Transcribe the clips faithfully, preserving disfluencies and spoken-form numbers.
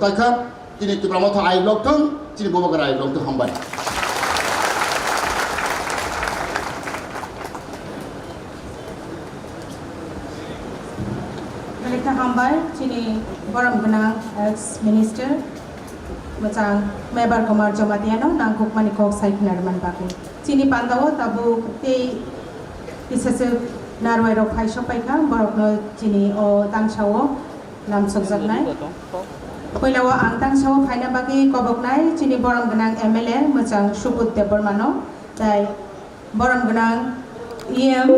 Taikha, tini Tipra Motha ayuk lok thung, chini Bubagra ayuk lok thung, hambai. Belekha hambai, chini borom gwnang ex minister, mwchang Mebar Kumar Jamatia no nangkukmani kok sai khna rwmani bagwi. Chini pandao tabuk tei kisa se narwai rok phai sok paikha, borok no chini o tamsa o lamsokjaknai. Puila o ang tamsa o phaina bagwi koboknai chini borom gwnang M L A mwchang Subodh Debbarma no, tai borom gwnang E M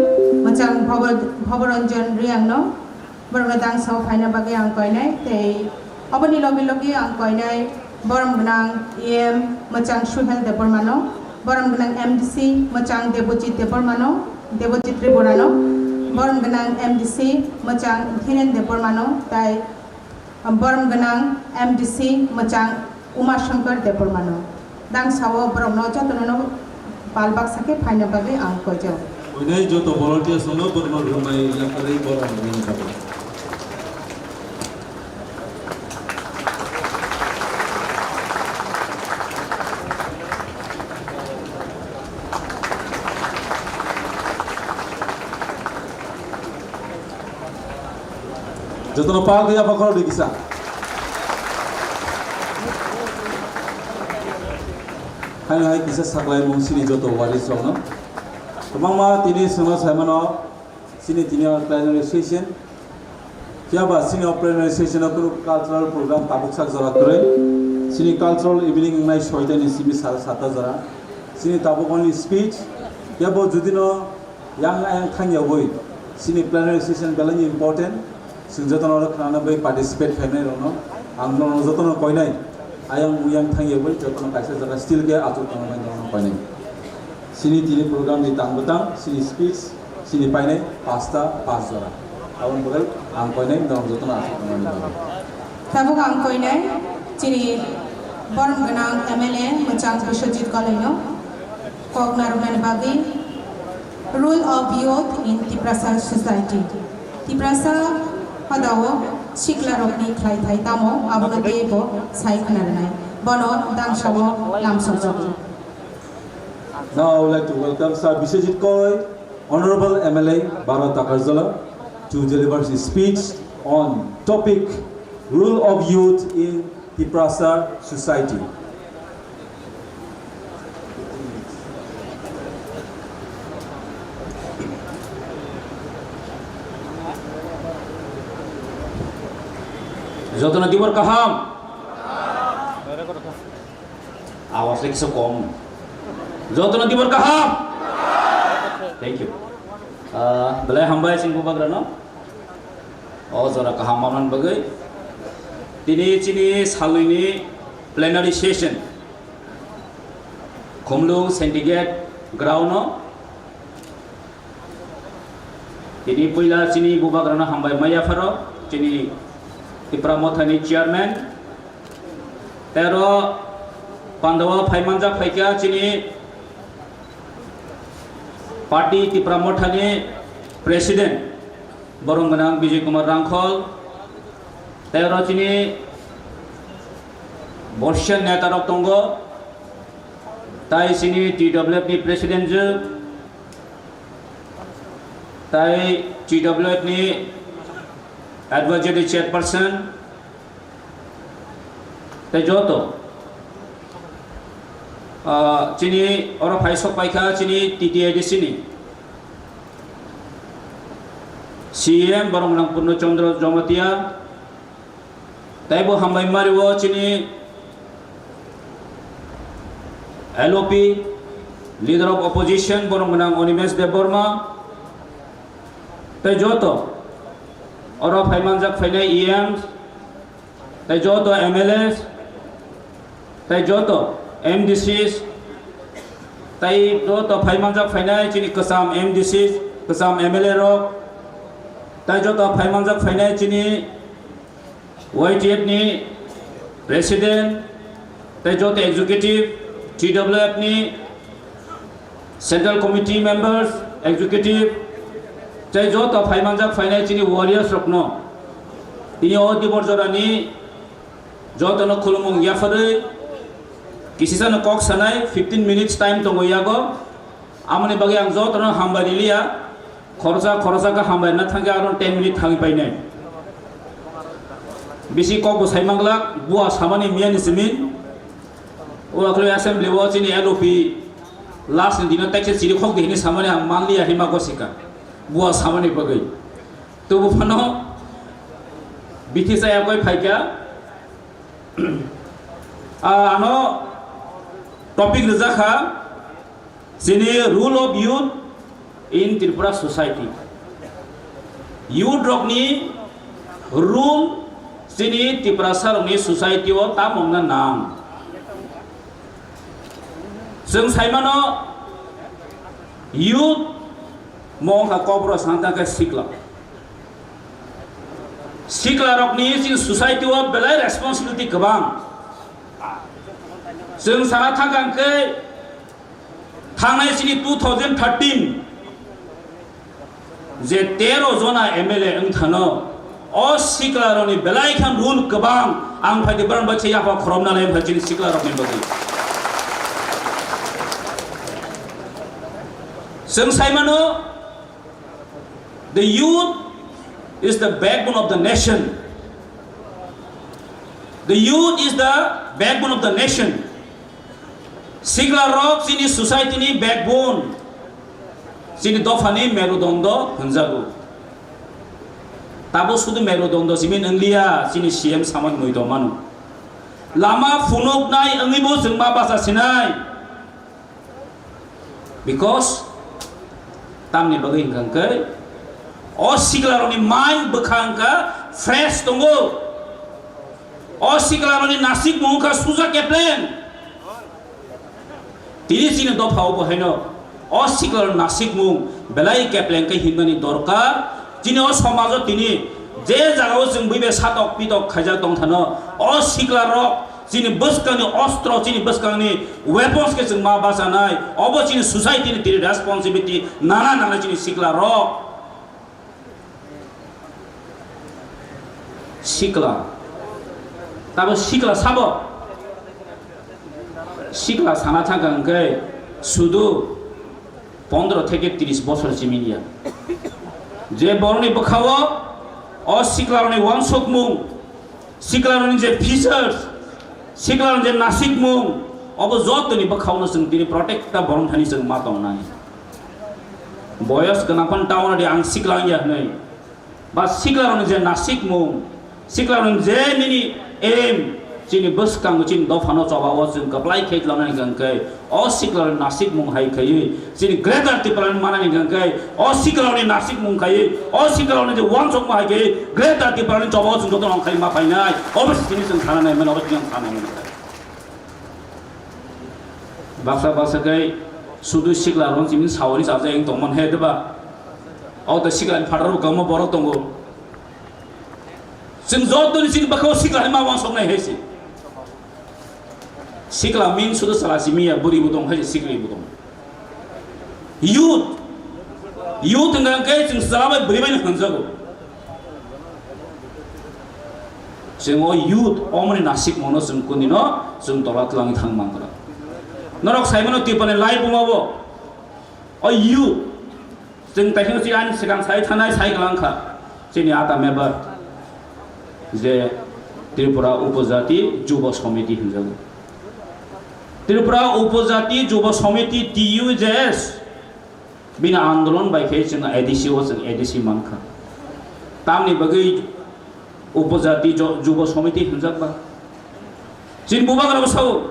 mwchang Bhabo-, Bhabaranjan Reang no, borok no tamsa o phaina bagwi ang koinai, tei oboni logi logi ang koinai borom gwnang E M mwchang Suhel Debbarma no, borom gwnang M D C mwchang Debojit Debbarma no, Debojit Tripura no, borom gwnang M D C mwchang Dhiren Debbarma no, tai borom gwnang M D C mwchang Uma Shankar Debbarma no. Tamsa o borok no joto no pal baksa khe phaina bagwi ang koijak. Oinai joto volunteers no borno rwmai yakarwi borom gwnang kabo. Jotono pal khe yapha khoroknwi kisa. Haino hai kisa saklaimung chini joto waris rokno. Kwbangma tini chwngno saimano chini tini o plenary session. Phiya ba chini o plenary session o kunu cultural program tabuk sak jora kwrwi. Chini cultural evening wngnai soita ni simi sal sata jora. Chini tabuk only speech. Phiya bo judino yang ayang thangyawi chini plenary session belai ni important. Chwng jotono oro khwnana bai participate khainai rokno ang norokno jotono koinai. Ayang uyang thangyawi jotono kaisa jaga still khe achuk tongmani norokno koinai. Chini tini program ni tang bwtang, chini speech, chini painai pasta pas jora. Aboni bagwi ang koinai norok jotono achuk tongmani bagwi. Tabuk ang koinai chini borom gwnang M L A mwchang Biswajit Koloino kok narwknani bagwi Role of Youth in Tiprasa Society. Tiprasa hodao sikla rokni khlai thai tamo abono teibo sai khna rwnai. Bono tamsa o lamsokjago. Now I would like to welcome Sir Biswajit Koloi, Honorable M L A, Baro Takarjala, to deliver his speech on topic Role of Youth in Tiprasa Society. Jotono dibor kaham. Awas le kisa kom. Jotono dibor kaham. Thank you. Ah, belai hambai chini Bubagrano. O jora kaham manman bagwi. Tini chini salnwini plenary session. Khumlung Syndicate ground o. Tini puila chini Bubagrano hambai maya pharo, chini Tipra Mothani chairman. Tero pandao phaimanjak phaikha chini party Tipra Mothani president, borom gwnang Bijay Kumar Rangkhol. Tero chini borsian neta rok tongo, tai chini T W F ni president je, tai T W F ni advisory chairperson, tai joto, ah, chini oro phai sok paikha chini T T A D C ni C E M borom gwnang Purno Chandra Jamatia, taibo hambai mario chini L O P, Leader of Opposition, borom gwnang Animesh Debbarma, tei joto oro phaimanjak phainai E Ms, tei joto M L As, tei joto M D Cs, tei joto phaimanjak phainai chini kwcham M D Cs, kwcham M L A rok, tei joto phaimanjak phainai chini Y T F ni President, tei joto Executive, T W F ni Central Committee Members, Executive, tei joto phaimanjak phainai chini warriors rokno tini o dibor jorani Jotono khulumung yapharwi kisisano kok sanai, fifteen minutes time tongo yago. Amoni bagwi ang jotono hambai riliya. Khoroksa khoroksa khe hambai rwna thangkhe aro ten minute thangwi painai. Bisi kok bo sai manglak, bua samani miyani simi. O akhlo assembly o chini L O P last ni dino tekse chiri khok di hini samani ang manliya hima gosika. Bua samani bagwi. Tubu phano bithi saya koi phaikha. Ah, ano topic rwjakha chini role of youth in Tripura society. Youth rokni role chini Tiprasa rokni society o tamo wngna nang. Chwng saimano youth mo wngkha kokborok sana tangkhe sikla. Sikla rokni chini society o belai responsibility kwbang. Chwng sana thangkha hwnkhe thangnai chini two thousand thirteen je tero jona M L A wngthano, o sikla rokni belai khan role kwbang, ang phaidi borok bai se yapha khoromna lai wngkha chini sikla rokni bagwi. Chwng saimano, the youth is the backbone of the nation. The youth is the backbone of the nation. Sikla rok chini society ni backbone, chini dopha ni merudondo hwnjago. Tabo sudu merudondo simi nwngliya, chini C M samani mui tongmano. Lama phunuknai wngwibo chwng ma bacha sinai. Because tamni bagwi hwnkha hwnkhe o sikla rokni mind bwkha hwnkha fresh tongo. O sikla rokni nasikmung wngkha suja kepleng. Tini chini dopha o bo haino o sikla rok nasikmung belai kepleng khe himnani dorkar. Chini o somajo tini je jagao chwng buibai satok pitok khaijak tongthano, o sikla rok chini bwskangni ostro, chini bwskangni weapons khe chwng ma bachanai, obo chini society ni tini responsibility nana nana chini sikla rok. Sikla. Tabo sikla sabo? Sikla sana thangkha hwnkhe sudu pondro theke tris bosor simi ya. Je borokni bwkhao o siklarokni uansukmung, siklarokni je features, siklarokni je nasikmung, obo jotoni bwkhaono chwng tini protecta borok thani chwng ma tongnai. Boyos gwnang phano ta wnadi ang sikla wngya hwnwi. Ba siklarokni je nasikmung, siklarokni je nini aim, chini bwskango chini dophano chobao chwng kwplai khe tlangnani hwnkhe, o siklarokni nasikmung hai khaiwi chini Greater Tipraland manani hwnkhe, o siklarokni nasikmung khaiwi, o siklarokni je uansukma hai khaiwi Greater Tipralandni chobao chwng jotono khai ma phainai, obo chini chwng sana nai mano, obo chini ang sana nai mano. Baksa baksa khe sudu sikla rong chini sawani chaja eng tongmani he, diba? O to sikla ni phataro kwbangma borok tongo. Chwng jotoni chini bwkhao sikla hai ma uansuknai hai se. Sikla mean sudu chwla simi ya, bwrwi bo tong hai se, sikli bo tong. Youth, youth hwnkha khe chwng chwla bai bwrwi bai no hwnjago. Chwng o youth omoni nasikmano chwng kunino chwng tola twlangwi thang mankha. Norok saimano Tripurani live bumabo o youth chwng taising si ani swkang sai thanai sai kwlangkha chini ata member je Tripura Upojati Jubo Somiti hwnjago. Tripura Upojati Jubo Somiti T U J S. Bini andolon bai khe chwng A D C o chwng A D C mankha. Tamni bagwi Upojati Jo-, Jubo Somiti hwnjak ba? Chini bubagra bwsao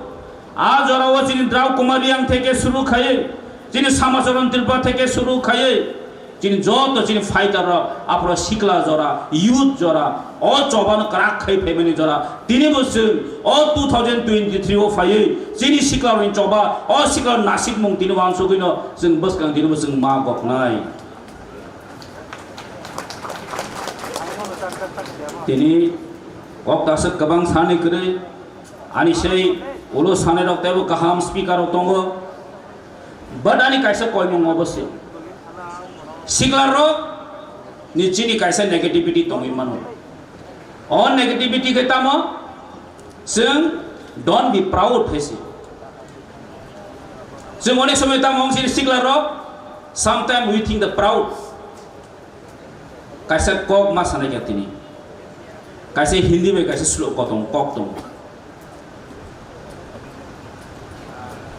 a jorao chini Drau Kumar Reang theke suru khaiwi, chini Samacharan Tripura theke suru khaiwi, chini joto chini fighter rok, aphuru sikla jora, youth jora, o chobano kwrak khai phaimani jora, tini bo chwng o two thousand twenty-three o phaiwi chini siklarokni choba, o siklarok nasikmung tini uansugwino chwng bwskang tini bo chwng ma goknai. Tini kok aswk kwbang sani kwrwi, ani sei ulo sanai rok teibo kaham speaker rok tongo, but ani kaisa koimung obo se siklarok ni chini kaisa negativity tongwi mano. O negativity khe tamo? Chwng don't be proud hai se. Chwng onek somoi tamo wng sini sikla rok, sometimes we think the proud. Kaisa kok ma sanai kha tini. Kaisa Hindi bai kaisa slow kok tong, kok tong.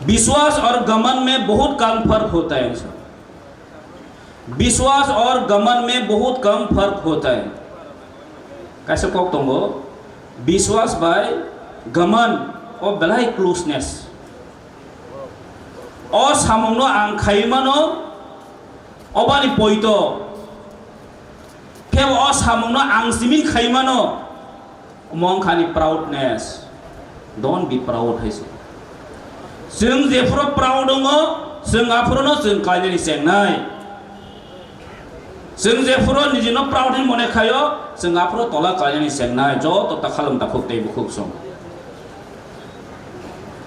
विश्वास और घमंड में बहुत कम फर्क होता है। विश्वास और घमंड में बहुत कम फर्क होता है। Kaisa kok tongo, biswas bai gaman o belai closeness. O samungno ang khaiwi mano, obani poito. Khe o samungno ang simi khaiwi mano, omo wngkha ni proudness. Don't be proud hai se. Chwng jephuru proud wngo, chwng aphuru no chwng khlainani chengnai. Chwng jephuru nijino proud hinwi mone khaio, chwng aphuru tola khlainani chengnai, joto ta khalwng takhuk tei bukhuk song.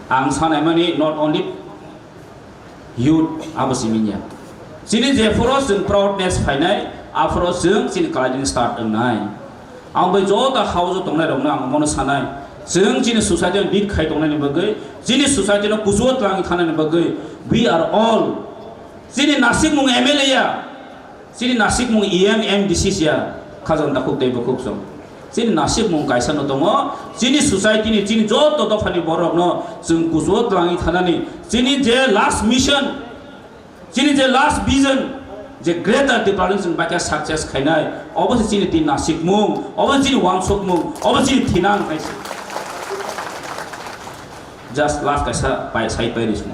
Ang sanaimani not only youth, abo simi ya. Chini jephuru chwng proudness phainai, aphuru chwng chini khlainani start wngnai. Ang bai joto house o tongnai rokno ang mono sanai, chwng chini society no lead khai tongnani bagwi, chini society no kuchugo twlangwi thanani bagwi, we are all, chini nasikmung M L A ya, chini nasikmung E M, M D C ya, khajang takhuk tei bukhuk song. Chini nasikmung kaisa no tongo, chini society ni, chini joto dophani borok no chwng kuchugo twlangwi thanani, chini je last mission, chini je last vision, je Greater Tipraland chwng baikha success khainai, obo se chini tin nasikmung, obo se chini wansukmung, obo se chini thinang hai se. Just last kaisa pai, sai pai ri simo.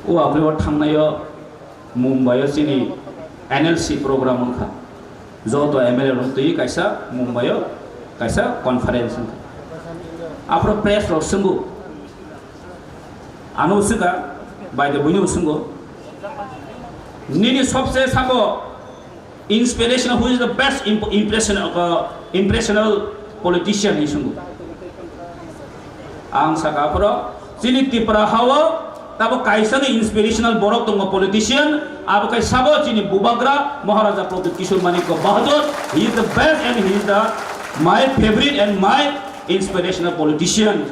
O aboni o thangnai o Mumbai o chini N L C program wngkha. Joto M L A rok twi kaisa Mumbai o kaisa conference wngkha. Aphuru press rok swngo. Ano swngkha, bai de buino swngo. Nini sobse sabo inspirational, who is the best imp-, impression of a impressional politician hinwi swngo. Ang saka aphuru chini Tripura hao tabo kaisa ni inspirational borok tongo politician, abo kai sabo chini Bubagra Maharaja Pradyut Kishore Manikya Bahadur, he is the best and he is the my favorite and my inspirational politician.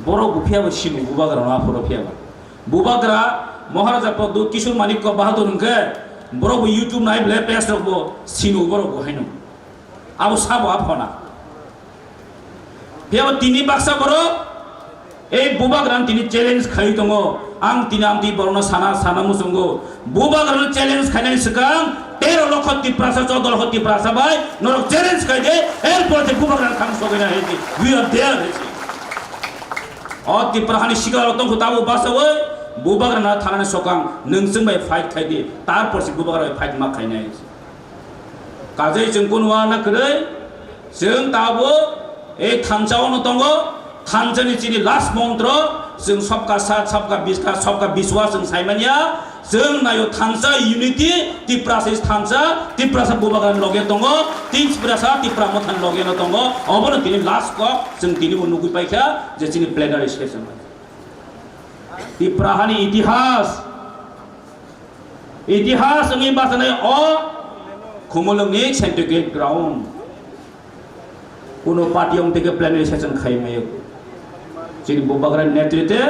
Borok bo phiya bo sini Bubagra no aphuru phiya bo. Bubagra Maharaja Pradyut Kishore Manikya Bahadur hwnkhe borok bo YouTube nai ble page rok bo sini borok bo haino. Abo sabo aphona. Phiya bo tini baksa borok ei Bubagra no tini challenge khai tongo. Ang tini ang twi borok no sana sana muchungo. Bubagra no challenge khainani swkang tero lokho Tiprasa, choudo lokho Tiprasa bai norok challenge khai de, erpor je Bubagra no thang sogwi na hai di. We are there hai di. O Tipra hani sikla rok tongkho tabo basawi Bubagra na thanani swkang nwng chwng bai fight khai di, tarpor se Bubagra bai fight ma khainai. Kajai chwng kunu wana kwrwi, chwng tabuk ei thansa ono tongo, thansa ni chini last montro, chwng sabka sat, sabka bishwas, sabka bishwas chwng saimanya, chwng nayo thansa unity, Tiprasa is thansa, Tiprasa Bubagra ni loge tongo, Tiprasa Tipra Motha ni loge no tongo, obono tini last kok chwng tini bo nugwi paikha je chini plenary session. Tipra hani itihas, itihas wngwi bachanai o Khumulwngni Scientific Ground. Kuno party wng teke plenary session khai mayo. Chini Bubagra ni netritwe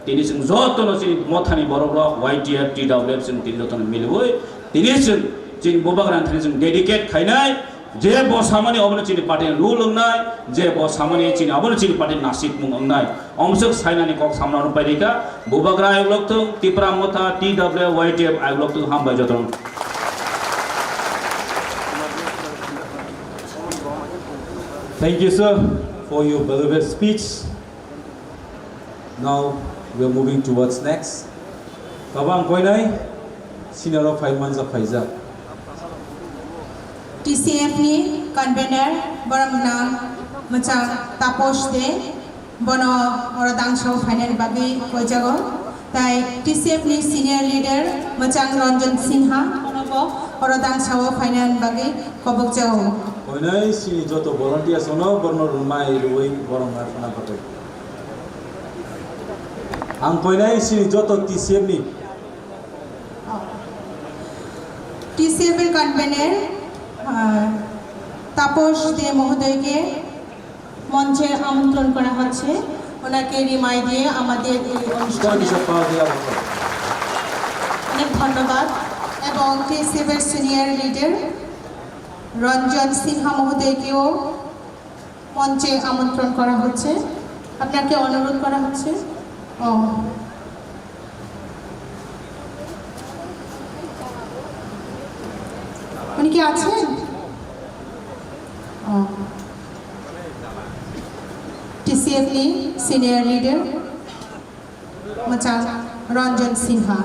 tini chwng jotono chini mothani borok rok Y T F, T W F chwng tini jotono miliwi tini chwng chini Bubagra ni thani chwng dedicate khainai. Je bo samani obono chini party ni rule wngnai, je bo samani chini obono chini party ni nasikmung wngnai. Omswk sainani kok samna rwpai rikha, Bubagra ayuk lokthung, Tipra Motha, T W Y T F ayuk lokthung, hambai jotono. Thank you, sir, for your valuable speech. Now we are moving towards next. Tabang koinai senior rok phai manjak phaijak. T C F ni convener borok nang mwchang Taposh de bono oro dangso phainani bagwi koijago. Tai T C F ni senior leader mwchang Ranjan Sinha bono bo oro dangso phainani bagwi kobokjago. Koinai sini joto volunteers ono borno rwmai rwui borok nang phana bagwi. Ang koinai sini joto T C F ni. T C F ni convener, ah, Tapas দে মহোদয়কে মঞ্চে আমন্ত্রণ করা হচ্ছে। ওনাকে রিমাই দিয়ে আমাদের এই অনুষ্ঠানে অনেক ধন্যবাদ। এবং টিএসএফ এর সিনিয়র লিডার রঞ্জন সিনহা মহোদয়কেও মঞ্চে আমন্ত্রণ করা হচ্ছে। আপনাকে অনুরোধ করা হচ্ছে। ও, উনি কি আছেন? ও, TCF ni senior leader, Machang Ranjan Sinha.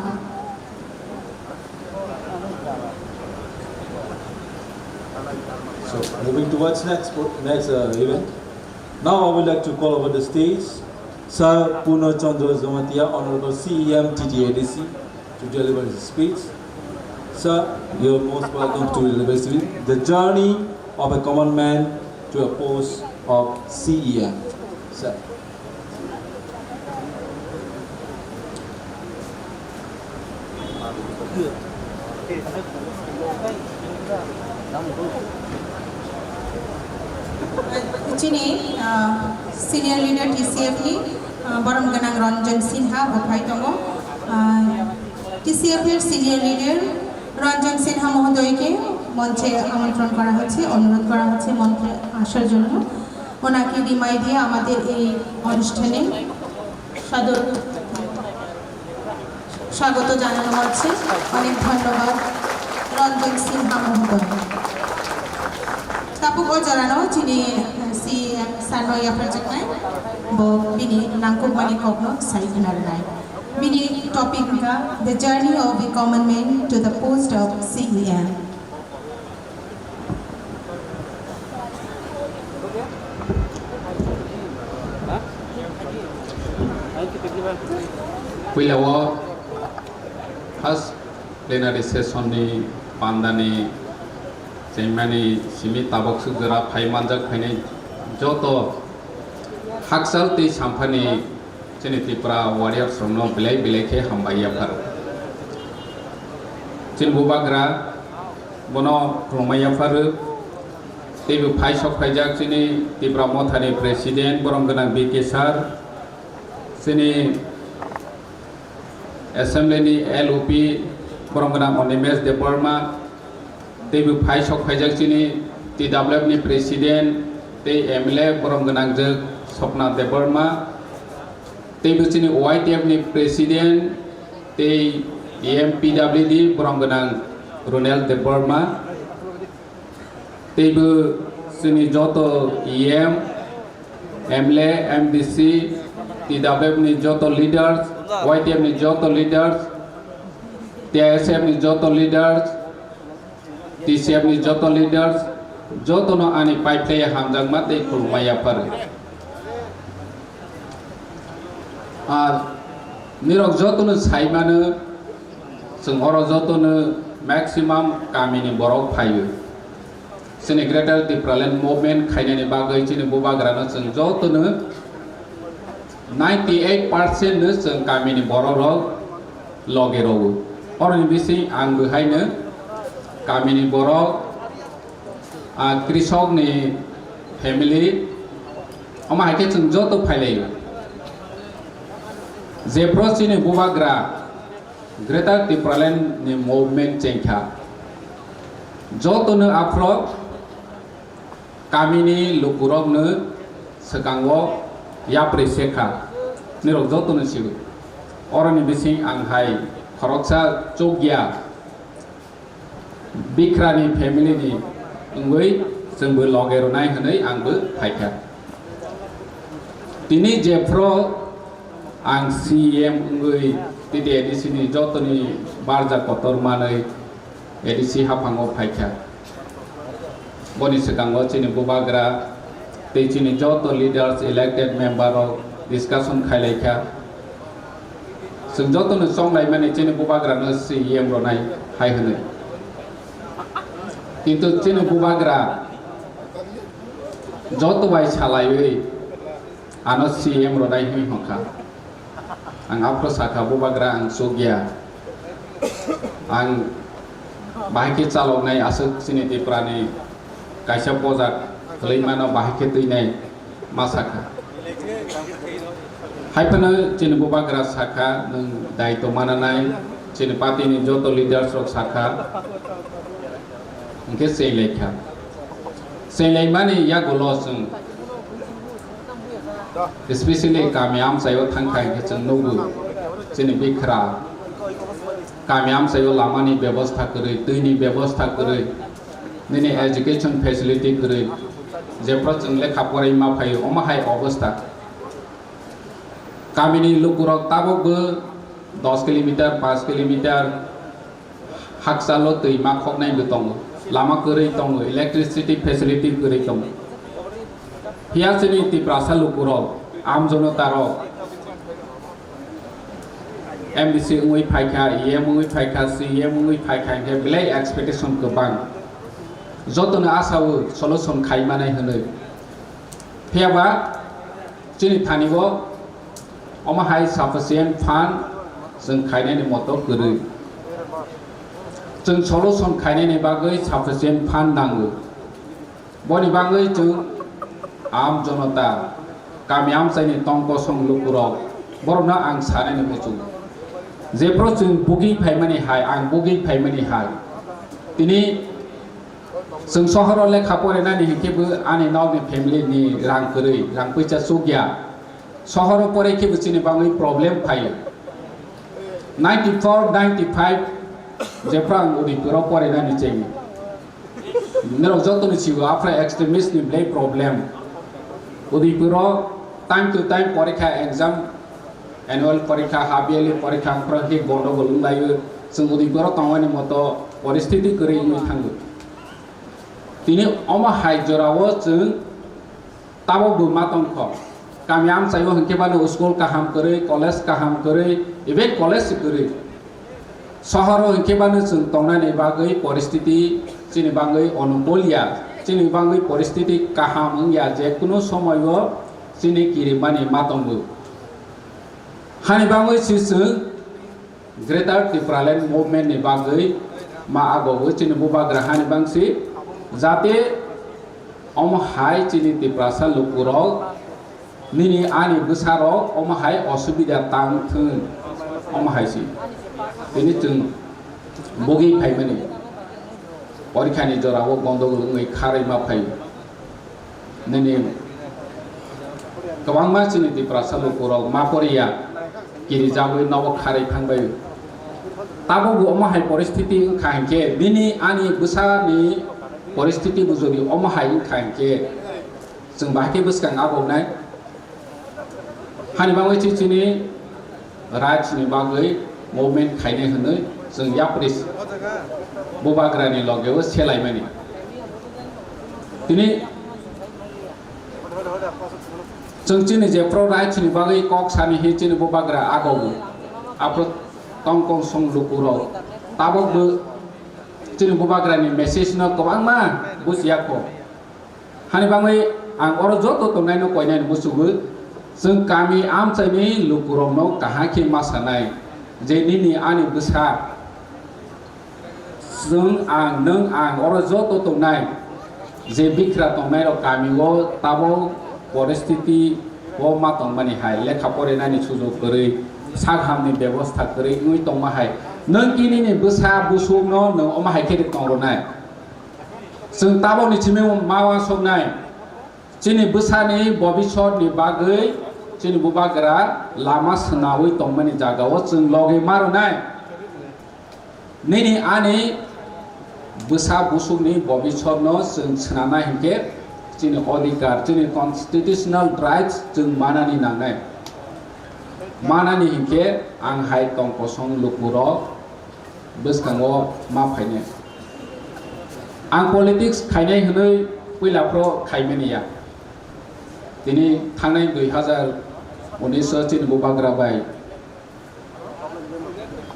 So, moving towards next, next uh, event. Now I would like to call over the stage Sir Purno Chandra Jamatia, Honorable C E M T T A D C, to deliver his speech. Sir, you're most welcome to deliver his speech. The journey of a common man to a post of C E M. Sir. Chini, ah, senior leader T C F ni, ah, borom gwnang Ranjan Sinha bo phai tongo. Ah, T C F এর senior leader Ranjan সিনহা মহোদয়কে মঞ্চে আমন্ত্রণ করা হচ্ছে, অনুরোধ করা হচ্ছে মঞ্চে আসার জন্য। ওনাকে রিমাই দিয়ে আমাদের এই অনুষ্ঠানে সাদর স্বাগত জানানো হচ্ছে। অনেক ধন্যবাদ রঞ্জন সিনহা মহোদয়। Tabuk o jorano chini, eh, C E M sano yapharjaknai, bo bini nangkukmani kokno sai khwnarnai. Bini topic wngkha The Journey of a Common Man to the Post of C E M. Puila o first plenary session ni pandani chengmani simi tabok suk jora phai manjak phainai joto hakchal tei samphani chini Tripura warriors rokno belai belai khe hambai yapharo. Chini bubagra bono khulumai yapharo. Teibo phai sok phaijak chini Tipra Mothani President borom gwnang B K sir, chini Assembly ni L O P borom gwnang Animesh Debbarma, teibo phai sok phaijak chini T W F ni President tei M L A borom gwnang jwk Swapna Debbarma, teibo chini Y T F ni President tei E M P W D borom gwnang Ronel Debbarma. Teibo chini joto E M, M L A, M D C, T W F ni joto leaders, Y T F ni joto leaders, T I S F ni joto leaders, T C F ni joto leaders, jotono ani paiphlaiya hamjakma tei khulumma yapharo. Ar nirok jotono saimano, chwng oro jotono maximum kamini borok phaio. Chini Greater Tipraland Movement khainani bagwi chini bubagrano chwng jotono ninety eight percent no chwng kamini borok rok loge rwo. Oroni bising ang bo haino kamini borok, ah, krisok ni family, omo hai khe chwng joto phailaio. Jephru chini bubagra Greater Tipraland ni movement chengkha, jotono aphro kamini lukurokno swkango yapri sekha, nirok jotono sio. Oroni bising ang hai khoroksa chukya Bikrani family ni wngwi chwngbo loge rwnai hwnwi angbo phaikha. Tini jephru ang C E M wngwi T T A D C ni jotoni barja kotor manwi A D C haphango phaikha. Boni swkango chini bubagra tei chini joto leaders, elected member rok discussion khailaikha. Chwng jotono chonglaimani chini bubagrano C E M rwnai hai hwnwi. Kintu chini bubagra joto bai salaiwi ano C E M rwnai hwnwi hwnkha. Ang aphuru sakha, bubagra ang chukya. Ang bahai khe chaloknai aswk chini Tiprani Kaisa pojak khwlwi mano bahai khe twi nai ma sakha. Hai phano chini bubagra sakha, nwng daito mananai, chini party ni joto leaders rok sakha, hwnkhe chenglaikha. Chenglaimani yagulo chwng, especially kami amchaio thangkha hwnkhe chwng nugo, chini bikhra kami amchaio lamani bebosta kwrwi, twini bebosta kwrwi, nini education facility kwrwi, jephru chwng lekha porai ma phaio, omo hai obosta. Kamini lukurok tabukbo dos kilometer, panch kilometer hakchalo twi ma khoknai bo tongo, lama kwrwi tongo, electricity facility kwrwi tongo. Phiya chini Tiprasa lukurok, amjonotarok, M D C wngwi phaikha, E M wngwi phaikha, C E M wngwi phaikha, hwnkhe belai expectation kwbang. Jotono asao solution khai manai hwnwi. Phiyaba chini thani-o omo hai sufficient fund chwng khainani moto kwrwi. Chwng solution khainani bagwi sufficient fund nango. Boni bagwi chwng am jonota, kami amchaini tong kosong lukurok, borokno ang sanani muchungo. Jephru chwng bugwi phaimani hai, ang bugwi phaimani hai. Tini chwng sohoro lekha porinani hinkhe bo ani nokni family ni rang kwrwi, rang puisa chukya. Sohoro pore khe bo chini bagwi problem phaio. Ninety four, ninety five, jephru ang Udaipuro porinani chengwi. Norok jotoni sigo aphra extremist ni belai problem. Udaipuro time to time porikha exam, annual porikha, half yearly porikha, aphra khe gondogol wnglaio. Chwng Udaipuro tongmani moto poristiti kwrwi wngwi thango. Tini omo hai jorao chwng tabukbo ma tongkho. Kami amchaio hinkhe bano school kaham kwrwi, college kaham kwrwi, even college se kwrwi. Sohoro hinkhe bano chwng tongnani bagwi poristiti chini bagwi onukul ya, chini bagwi poristiti kaham wngya, je kunu somoio chini kirimani ma tongo. Hani bagwi si chwng Greater Tipraland Movement ni bagwi ma agogo chini bubagra hani bangsi, jate omo hai chini Tiprasa lukurok nini ani bwsarok omo hai osubida tang thung, omo hai si. Tini chwng bugwi phaimani porikhani jorao gondogol wngwi kharwi ma phai. Nini kwbangma chini Tiprasa lukurok ma poriya, kirijagwi nogo kharwi thangbai. Tabukbo omo hai poristiti wngkha hinkhe, nini ani bwsani poristiti bo jodi omo hai wngkha hinkhe, chwng bahai khe bwskang aboknai. Hani bagwi chini rights ni bagwi movement khainai hwnwi chwng yapri bubagrani logeo selaimani. Tini chwng chini je pro rights ni bagwi kok sani hi chini bubagra agogo. Aphro tongkong song lukurok tabukbo chini bubagrani message no kwbangma bujiya kho. Hani bagwi ang oro joto tongnaino koinani muchungo, chwng kami amchaini lukurokno kaham khe ma sanai je nini ani bwsa, chwng ang, nwng ang oro joto tongnai je bikra tongnairok kamio tabok poristiti o ma tongmani hai, lekha porinani sujok kwrwi, sak hamni bebosta kwrwi wngwi tongma hai, nwng kinini bwsa busukno nwng omo hai khe tongronai. Chwng tabokni simi ma uansuknai, chini bwsani bobisotni bagwi chini bubagra lama swnawi tongmani jagao chwng logi ma rwnai. Nini ani bwsa busukni bobisotno chwng swnamna hinkhe chini odhikar, chini constitutional rights chwng manani nangnai. Manani hinkhe ang hai tong kosong lukurok bwskango ma phainai. Ang politics khainai hwnwi puila phro khaimani ya. Tini thangnai dui hazar unis o chini bubagra bai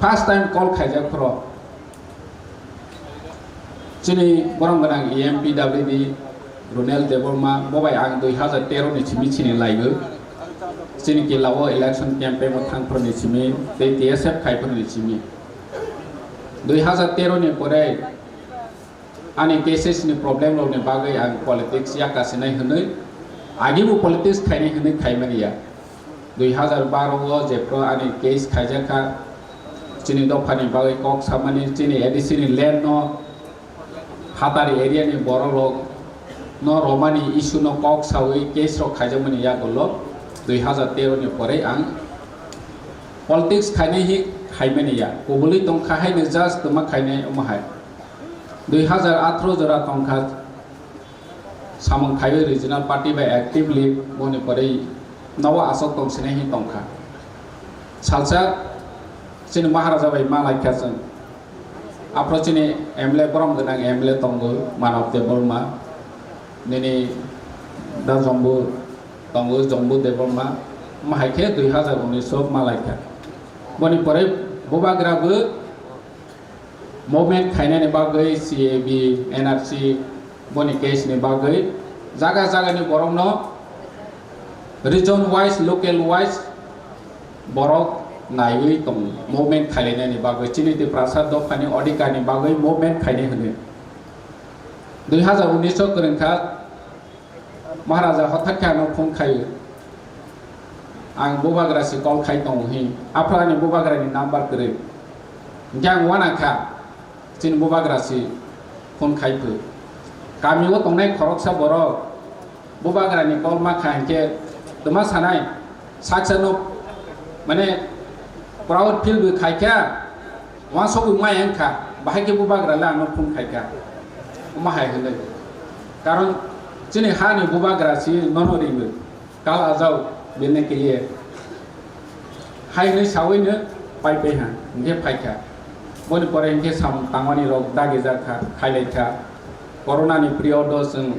first time call khaijak phro. Chini borong gwnang E M P W D Runel Debbarma bo bai ang dui hazar tero ni simi chini laigo. Chini kila o election campaign o thang phro ni simi tei T S F khai phro ni simi. Dui hazar tero ni pore Ani cases ni problem rok ni bagwi ang politics yakasinai hwnwi, agi bo politics khainai hwnwi khaimani ya. Dui hazar baro o jephru ani case khaijakha, chini dophani bagwi kok samani, chini A D C ni land no, hatari area ni borok rok no romani issue no kok sawi case rok khaijakmani yagulo dui hazar tero ni pore ang politics khainai hi khaimani ya, kubului tongkha haino just tuma khainai omo hai. Dui hazar atharo jora tongkha samung khaiwi regional party bai actively boni pore nogo aswk tongsinai hi tongkha. Salsa chini Maharaja bai ma laikha chwng. Aphro chini M L A borom gwnang M L A tongo Manav Debbarma, nini da Jombu tongo Jombu Debbarma, ma hai khe dui hazar unis o ma laikha. Boni pore Bubagra bo movement khainani bagwi C A B, N R C, boni case ni bagwi jaga jaga ni borok no region wise, local wise borok naiwi tongo movement khailainani bagwi, chini Tiprasa dophani odhikar ni bagwi movement khainai hwnwi. Dui hazar unis o kwrwngkha Maharaja hothak khe ano phone khaio. Ang Bubagra si call khai tongo hi. Aphro ani Bubagra ni number kwrwi. Hingkhe ang wana kha. Chini Bubagra si phone khai phu. Kami o tongnai khoroksa borok Bubagra ni call ma kha hingkhe tuma sanai. Saksa no mane proud feel bo khai kha. Wansugwi maya wngkha, bahai khe Bubagra le ano phone khaikha. Omo hai hwnwi. Karon chini hani Bubagra si nono ringwi. Kal ajao bini kiliye. Hai hwnwi sawino pai pai ha, hingkhe phaikha. Boni pore hingkhe samung tangmani rok dagi jakha, khailaikha. Corona ni period o chwng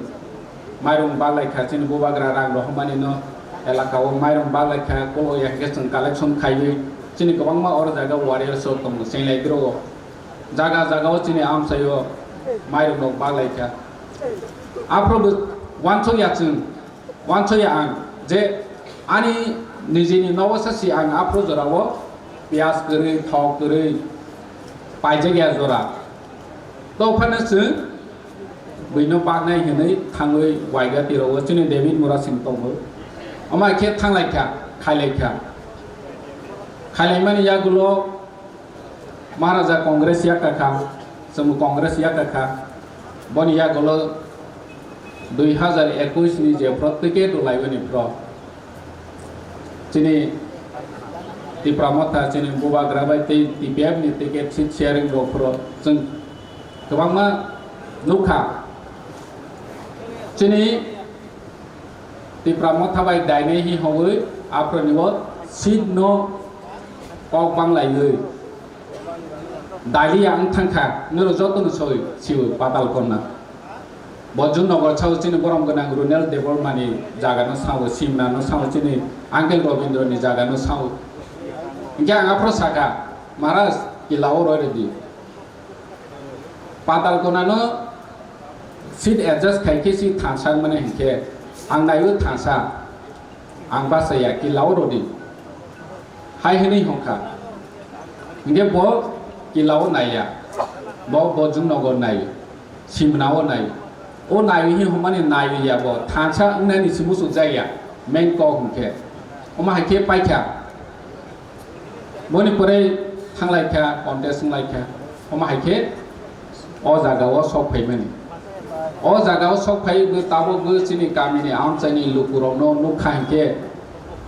mairung baglai kha, chini Bubagra rang rohormani no elaka o mairung baglai kha, kolo ya hingkhe chwng collection khaiwi chini kwbangma oro jaga warriors rok tongo, chenglai dro o jaga jaga o chini amchai o mairung rok baglai kha. Aphro bo wansuk ya chwng, wansuk ya ang je ani nijini nogo sa si ang aphro jora o piyaj kwrwi, thok kwrwi paijak ya jora. Tophano chwng buino baknai hwnwi thangwi waiga tiro o chini David Murasing tongo. Omo hai khe thanglai kha, khailai kha. Khailaimani yagulo Maharaja Congress yakka kha, chwng Congress yakka kha. Boni yagulo dui hazar ekush ni je phro ticket rwlaimani phro. Chini Tipra Motha, chini Bubagra bai tei T P F ni ticket seat sharing rok phro chwng kwbangma nukha. Chini Tipra Motha bai dainai hi hogwi aphro ni o seat no kok banglaiwi Dalia wng thangkha, noro jotono soi sio Patal Konna. Bo Jung Nogo sao chini borom gwnang Runel Debbarmani jagano sao, Simnano sao, chini Uncle Robindroni jagano sao. Hingke ang aphro saka, "Maharaj, kila o roi redi." Patal Konnano seat adjust khai khe si thansa mane hingke, ang naio thansa. Ang bachaya, kila o rodi. Hai hwnwi hwnkha. Hingke bo kila o naiya. Bo, bo Jung Nogo nai. Simna o nai. O nai hi hwnmani nai ya bo. Thansa wngnani si muchuk jaya. Main kok hwnkhe. Omo hai khe paikha. Boni pore thanglai kha, contest wnglai kha. Omo hai khe o jaga o sok phaimani. O jaga o sok phai bo tabuk bo chini kamini amchaini lukurokno nukha hinkhe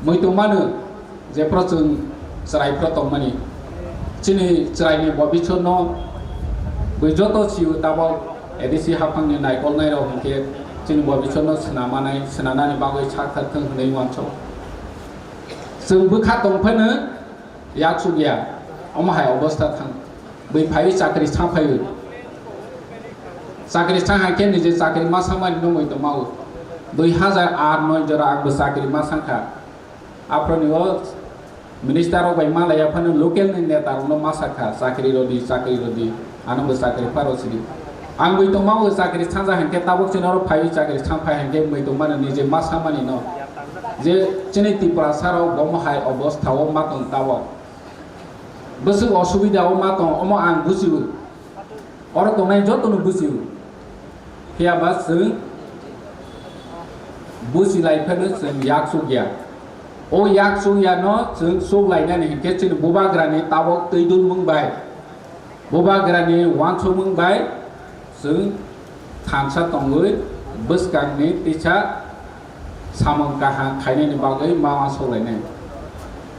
muitu mano jephru chwng chwrai phru tongmani. Chini chwraini bobisotno bui joto sio tabuk A D C haphangni naikolnairok hinkhe chini bobisotno swnamanai, swnanani bagwi sak thak thwng hwnwi uansuk. Chwng bwkha tongphano yaksuk ya, omo hai obostha thang. Bui phaiwi chakri sa phaiwi. Chakri sa hai khe nije chakri ma samani no muitu mao. Dui hazar aat noi jora ang bo chakri ma sangkha. Aphro ni o minister rok bai malaya phano local ni neta rok no ma sakha, "Chakri rodi, chakri rodi." Ano bo chakri pharo sidi. Ang bui tongma bo chakri sanja hinkhe tabuk chini oro phaiwi chakri sang phai hinkhe bui tongmani nije ma samani no. Je chini Tiprasa rok bo mohai obostha o ma tong tabuk. Bwswk osubida o ma tong omo ang bujiu. Oro tongnai joto no bujiu. Phiya ba chwng buji lai phano chwng yak chuk ya. O yak chuk ya no chwng chuk lainani hinkhe chini bubagrani tabok twi dul mung bai, bubagrani uansuk mung bai chwng thansa tongwi bwskangni tisa samung kaham khainani bagwi ma uansuk lainai.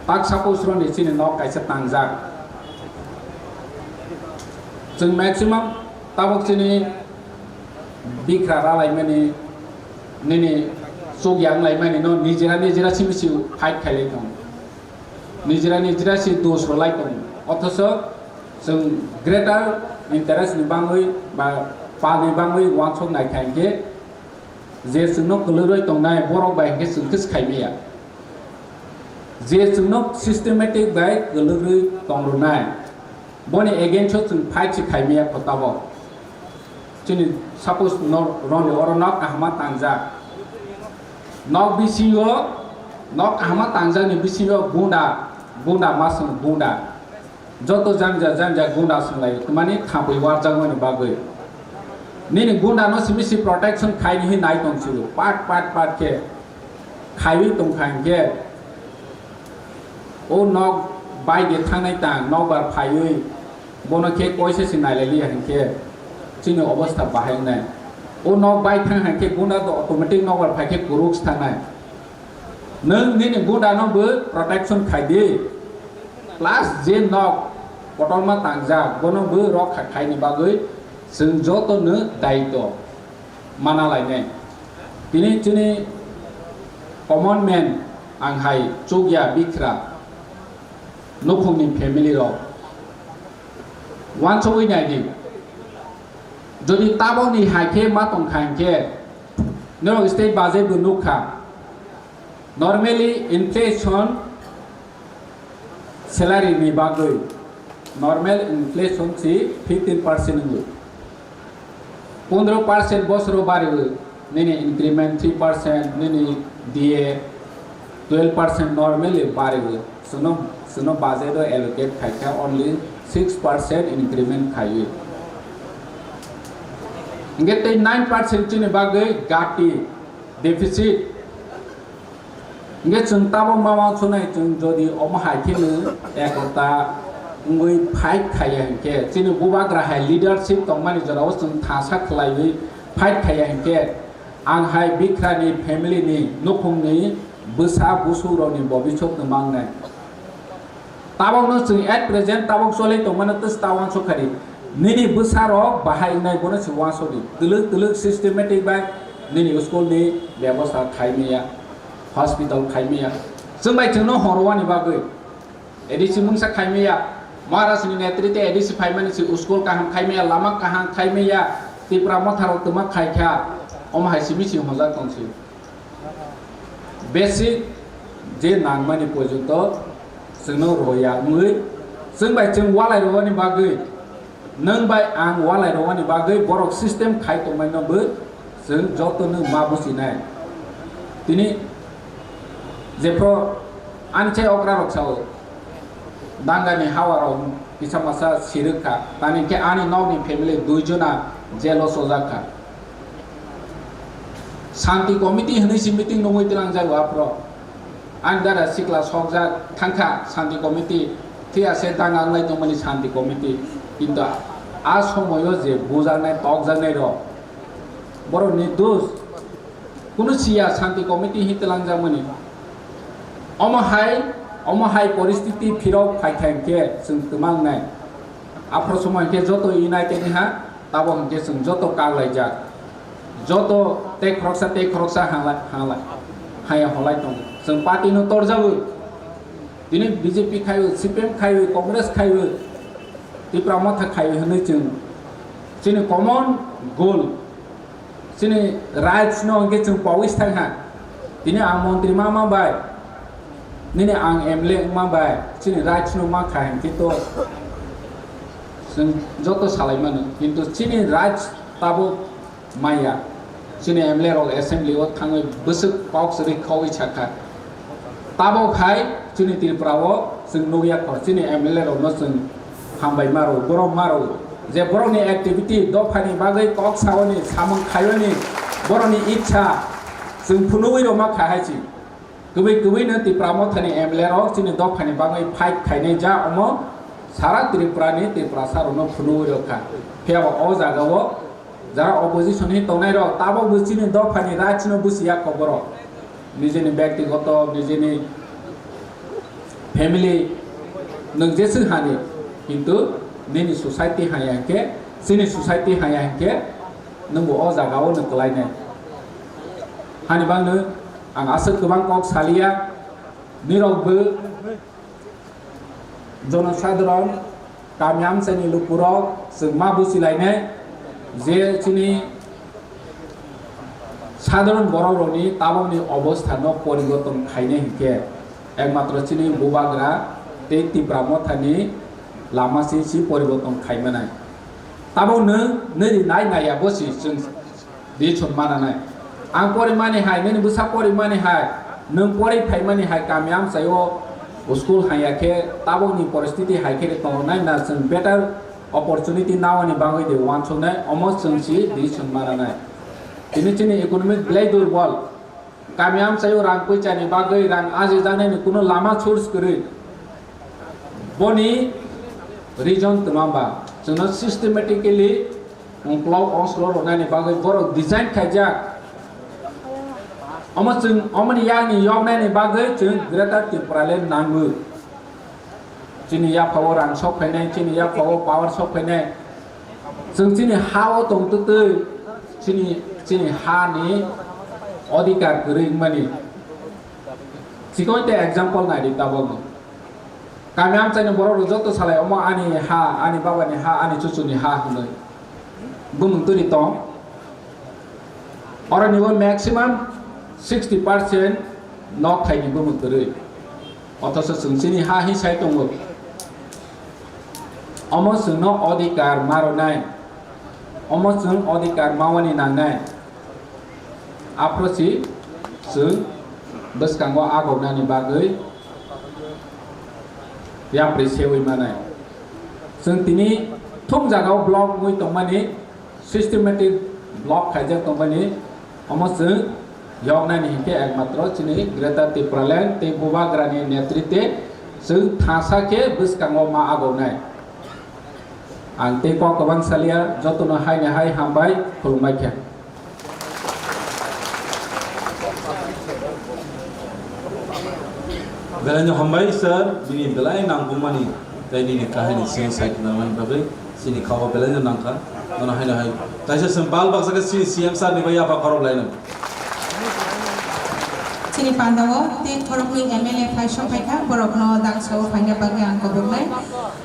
Tak suppose roni chini nok kaisa tangjak. Chwng maximum tabok chini bikra ralaimani, nini chuk yang laimani no nijera nijera simi si fight khailai tong. Nijera nijera si dos rwlai tong. Othoso chwng greater interest ni bangwi ba pal ni bangwi uansuk nai kha hinkhe je chwngno kwlwrwi tongnai borok bai hinkhe chwng khe khaimaya. Je chwngno systematic bai kwlwrwi tongrwnai, boni against o chwng fight se khaimaya kho tabok. Chini suppose no, roni oro nok kahama tangjak. Nok bisingo, nok kahama tangjak ni bisingo gunda, gunda ma song gunda. Joto janja janja gunda swnglaio, twmani thapwi warjakmani bagwi. Nini gundano simi si protection khaini hin nai tong sio, pat pat pat khe khaiwi tong kha hinkhe, o nok bai de thangnai ta, nok bar phaiwi bono khe koisa si nailai liya hinkhe, chini obostha bahai wngnai. O nok bai thang hinkhe gunda to automatic nok bar phai khe kwrwk si thangnai. Nwng nini gundano bo protection khai di, plus je nok kotorma tangjak, bono bo rokha khaini bagwi chwng jotono daitw mana lainai. Tini chini common man ang hai chukya bikra nukhungni family rok uansugwi nai di. Jodi tabokni hai khe ma tong kha hinkhe, norok state budget bo nuk kha. Normally inflation salary ni bagwi, normal inflation si fifteen percent wngwi. Pondro percent bosoro bariwi, nini increment three percent, nini D A twelve percent normally bariwi. Suno, suno budget o allocate khaikha only six percent increment khaiwi. Hinkhe tei nine percent chini bagwi gati deficit. Hinkhe chwng tabok ma uansuknai, chwng jodi omo hai kheno ekota wngwi fight khaiya hinkhe, chini bubagra hai leadership tongmani jorao chwng thangsa khlaiwi fight khaiya hinkhe, ang hai bikrani family ni nukhungni bwsa busukrokni bobiswk no mangnai. Tabokno chwng at present tabok cholwi tongmano twis ta uansuk kha di. Nini bwsarok bahai wngnai bono se uansuk di. Twlwk twlwk systematic bai nini school ni bebosta khai maya, hospital khai maya. Chwng bai chwngno horwani bagwi A D C mungsa khai maya, Maharaj ni netrite A D C phaimani se school kaham khai maya, lama kaham khai maya, Tipra Motha rok twma khai kha, omo hai simi se hwnjak tong se. Basic je nangmani porjonto chwngno roya wngwi, chwng bai chwng walai rwani bagwi, nwng bai ang walai rwani bagwi borok system khai tongmani no bo chwng jotono ma buchinai. Tini jephru ani chai okra rok sao, dangani hawa rok kisa masa sirwk kha, tani khe ani nokni family dui jona jail o chojak kha. Shanti committee hwnwi se meeting nungwi twlangjago aphro. Ani dara sikla sokjak thangkha shanti committee, phiya se danga wnglai tongmani shanti committee. Kintu a somoyo je bujaknai, tokjaknai rok, borok ni dos. Kunu siya shanti committee hi twlangjakmani. Omo hai, omo hai poristiti phirok phaikha hinkhe chwng twma wngnai. Aphro somo hinkhe joto united ha, tabok hinkhe chwng joto kak laijak. Joto tei khoroksa tei khoroksa hangla-, hangla-, haya holai tongo. Chwng party no torjago. Tini B J P khaiwi, C P M khaiwi, Congress khaiwi, Tipra Motha khaiwi hwnwi chwng chini common goal, chini rights no hwnkhe chwng pawi thang ha. Tini ang montri ma ma bai, nini ang M L A wngma bai, chini rights no ma kha hinkhe to chwng joto salai mano. Kintu chini rights tabuk maya. Chini M L A rok assembly o thangwi bwswk kok swrwi khogwi sakha. Tabok hai chini Tripura o chwng nukya kho, chini M L A rok no chwng hambai maro, borom maro. Je borokni activity, dophani bagwi kok saoni, samung khaioni, borokni ichha chwng phunugwi rwma kha hai si. Kwbwi kwbwino Tipra Mothani M L A rok chini dophani bagwi fight khainai ja omo sara Tripurani Tiprasa rokno phunugwi rwkha. Phiyaba o jagao jara opposition hi tongnai rok tabokbo chini dophani rachino busiya kok borok. Nijini byaktigoto, nijini family nwng jeswk hani, kintu nini society haya hinkhe, chini society haya hinkhe nwngbo o jagao nwng kwlainai. Hani bagwi ang aswk kwbang kok saliya, nirokbo jonosadharon, kami amchaini lukurok chwng ma buchilainai je chini sadharon borokrokni tabokni obostha no poriborton khainai hinkhe ekmatro chini bubagra tei Tipra Mothani lama si si poriborton khaimanai. Tabok nwng nini nai naiya bo si chwng Di chwng mananai. Ang porimani hai, nini bwsa porimani hai, nwng pori phaimani hai kami amchaio school haiya khe tabokni poristiti hai khe tongnai na chwng better opportunity naoni bagwi de uansuknai, omo chwng si di chwng mananai. Tini chini economic belai durbol. Kami amchaio rang puichani bagwi rang ajijaknaini kuno lama source kwrwi. Boni reason twma ba chwngno systematically Ungklok oslo rwnani bagwi borok design khaijak. Omo chwng, omoni yakni yoknaini bagwi chwng Greater Tipraland nango. Chini yaphao rang sok phainai, chini yaphao power sok phainai. Chwng chini ha-o tongtwtwi chini, chini hani odhikar kwrwi wngmani. Chikon te example naidi tabokno. Kami amchaini borok rok joto salai omo ani ha, ani baba ni ha, ani chuchu ni ha hinwi bumung twi tong. Oro ni o maximum sixty percent nok thai ni bumung kwrwi. Othoso chwng chini ha hi sai tongo. Omo chwngno odhikar ma rwnai. Omo chwng odhikar mawani nangnai. Aphro si chwng bwskango agognani bagwi yapri sewi manai. Chwng tini thung jagao block wngwi tongmani, systematic block khaijak tongmani, omo chwng yoknani hinkhe ekmatro chini Greater Tipraland tei Bubagrani netritwe chwng thangsa khe bwskango ma agognai. Ang tei kok kwbang salia, jotono haino hai hambai, khulumbai kha. Belaino hambai sir, bini belai nangkukmani tei nini kahini seng sai khwnamani bagwi chini khao belaino nangkha. Nono haino hai kaisa chwng bal baksa khe chini C M sir ni bai yapha khorok laino. Chini pandao tei khoroknwi M L A phai songphai kha, borokno dangsao phaina bagwi ang koboknai.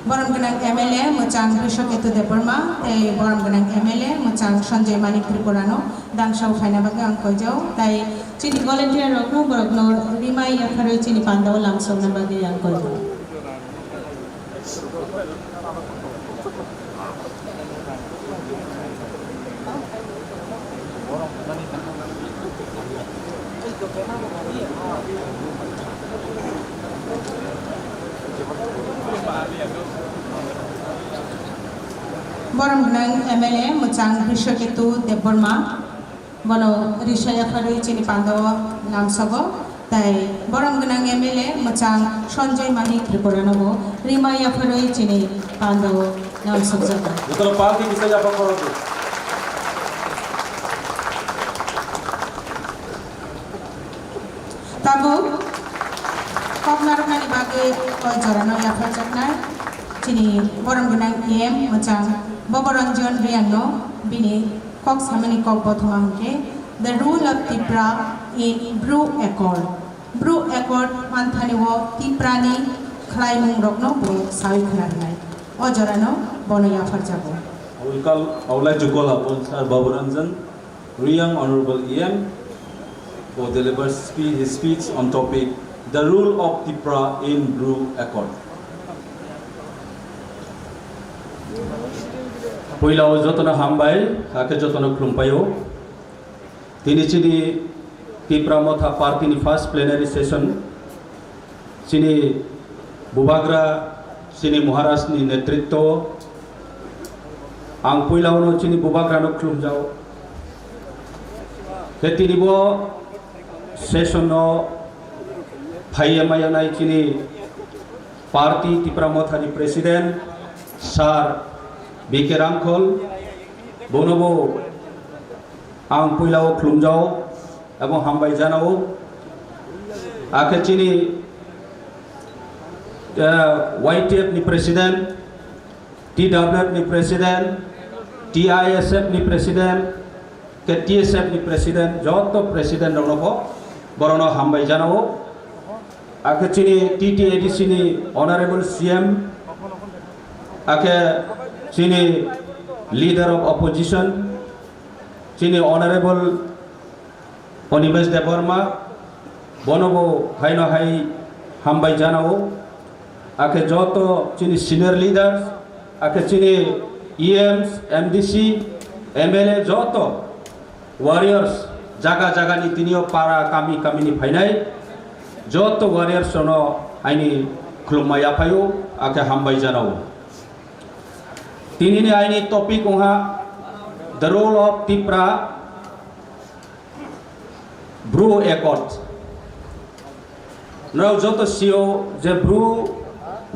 Borom gwnang M L A mwchang Krishoketu Debbarma tei borom gwnang M L A mwchang Sanjay Manik Tripurano dangsao phaina bagwi ang koijao, tai chini volunteer rokno borokno rimai yapharwi chini pandao lamsokna bagwi ang koijao. Borom gwnang M L A mwchang Krishoketu Debbarma, bono risa yapharwi chini pandao lamsogo, tai borom gwnang M L A mwchang Sanjay Manik Tripurano bo rima yapharwi chini pandao lamsokjago. Jotono party kisa yapha khorokdi. Tabuk kok narwknani bagwi o jorano yapharjaknai chini borom gwnang E M mwchang Boboranjan Riyangno bini kok samani kok bothoma hwnkhe, The Role of Tipra in Bru Accord. Bru Accord manthani o Tiprani khlaimung rokno bo sawi khna rwnai. O jorano bono yapharjago. I will call, I would like to call upon Sir Baburanjan Riyang, Honorable E M, for deliver spe-, his speech on topic, The Role of Tipra in Bru Accord. Puila o jotono hambai, hakhe jotono khulumpai o. Tini chini Tipra Motha Party ni first plenary session, chini Bubagra, chini Maharaj ni netritwo, Ang puilao no chini bubagra no khulumjao. Khe tini bo session no phaiya maya nai chini party Tipra Motha ni president sir B K Ramkhol, bono bo ang puilao khulumjao ebong hambai janao. Akhe chini, eh, Y T F ni president, T W F ni president, T I S F ni president, ke T S F ni president, joto president rokno bo borokno hambai janao. Akhe chini T T A D C ni honorable C M, akhe chini leader of opposition, chini honorable Animesh Debbarma, bono bo haino hai hambai janao. Akhe joto chini senior leaders, akhe chini E Ms, M D C, M L A, joto warriors, jaga jaga ni tini o para kami kami ni phainai joto warriors no aini khulumma yaphaio, akhe hambai janao. Tini ni aini topic wngha the role of Tipra Bru Accord. Norok joto sio je Bru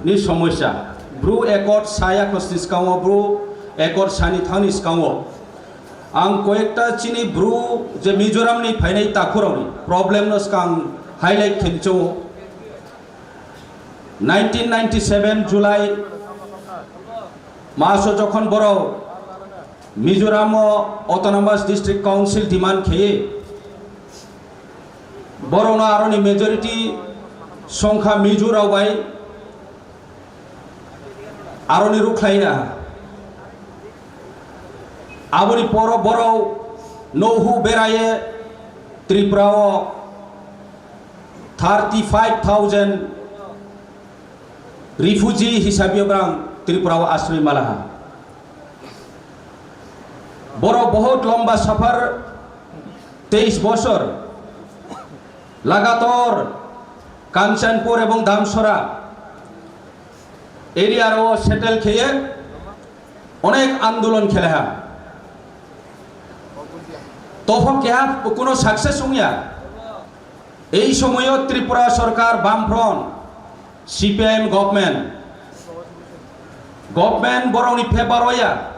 ni somosya. Bru Accord saya khosni skango, Bru Accord sani thangni skango. Ang koyekta chini Bru je Mizoram ni phainai takhurokni problem no skang highlight khencho. Nineteen ninety-seven July maso jokhon borok Mizoram o Autonomous District Council demand kheye, borokno aroni majority songkha Mizo rok bai aroni rukhlaina. Aboni poro borok nouhu beraye Tripura o thirty five thousand refugee hisabe borang Tripura o asroi malaha. Borok bahut lomba safar, teis bosor lagator Kanchanpur ebong Damsora area ro settle kheye onek andolon kheleha. Tophok keha kuno success wngya. Ei somoyo Tripura sorkar Bamfront, C P I M government, government borokni favor oya.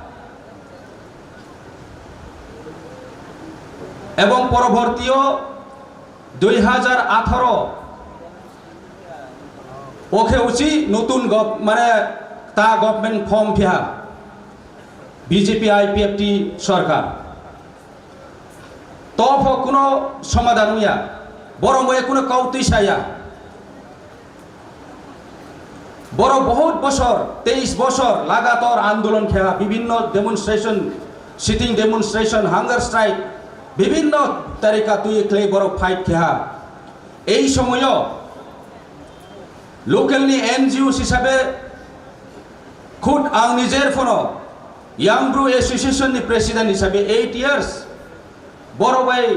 Ebong porobortio dui hajar atharo okhe uchi notun gov-, mane ta government form phiha B J P I P F T sorkar. Tophok kuno somadan wngya, borok bai kuno kautwi saya. Borok bahut bosor, teis bosor lagator andolon kheha, bibhinno demonstration, sitting demonstration, hunger strike, bibhinno tarika twi khlai borok fight kheha. Ei somoyo local ni N G O hisabe khud ang nijer phono Young Bru Association ni president hisabe eight years borok bai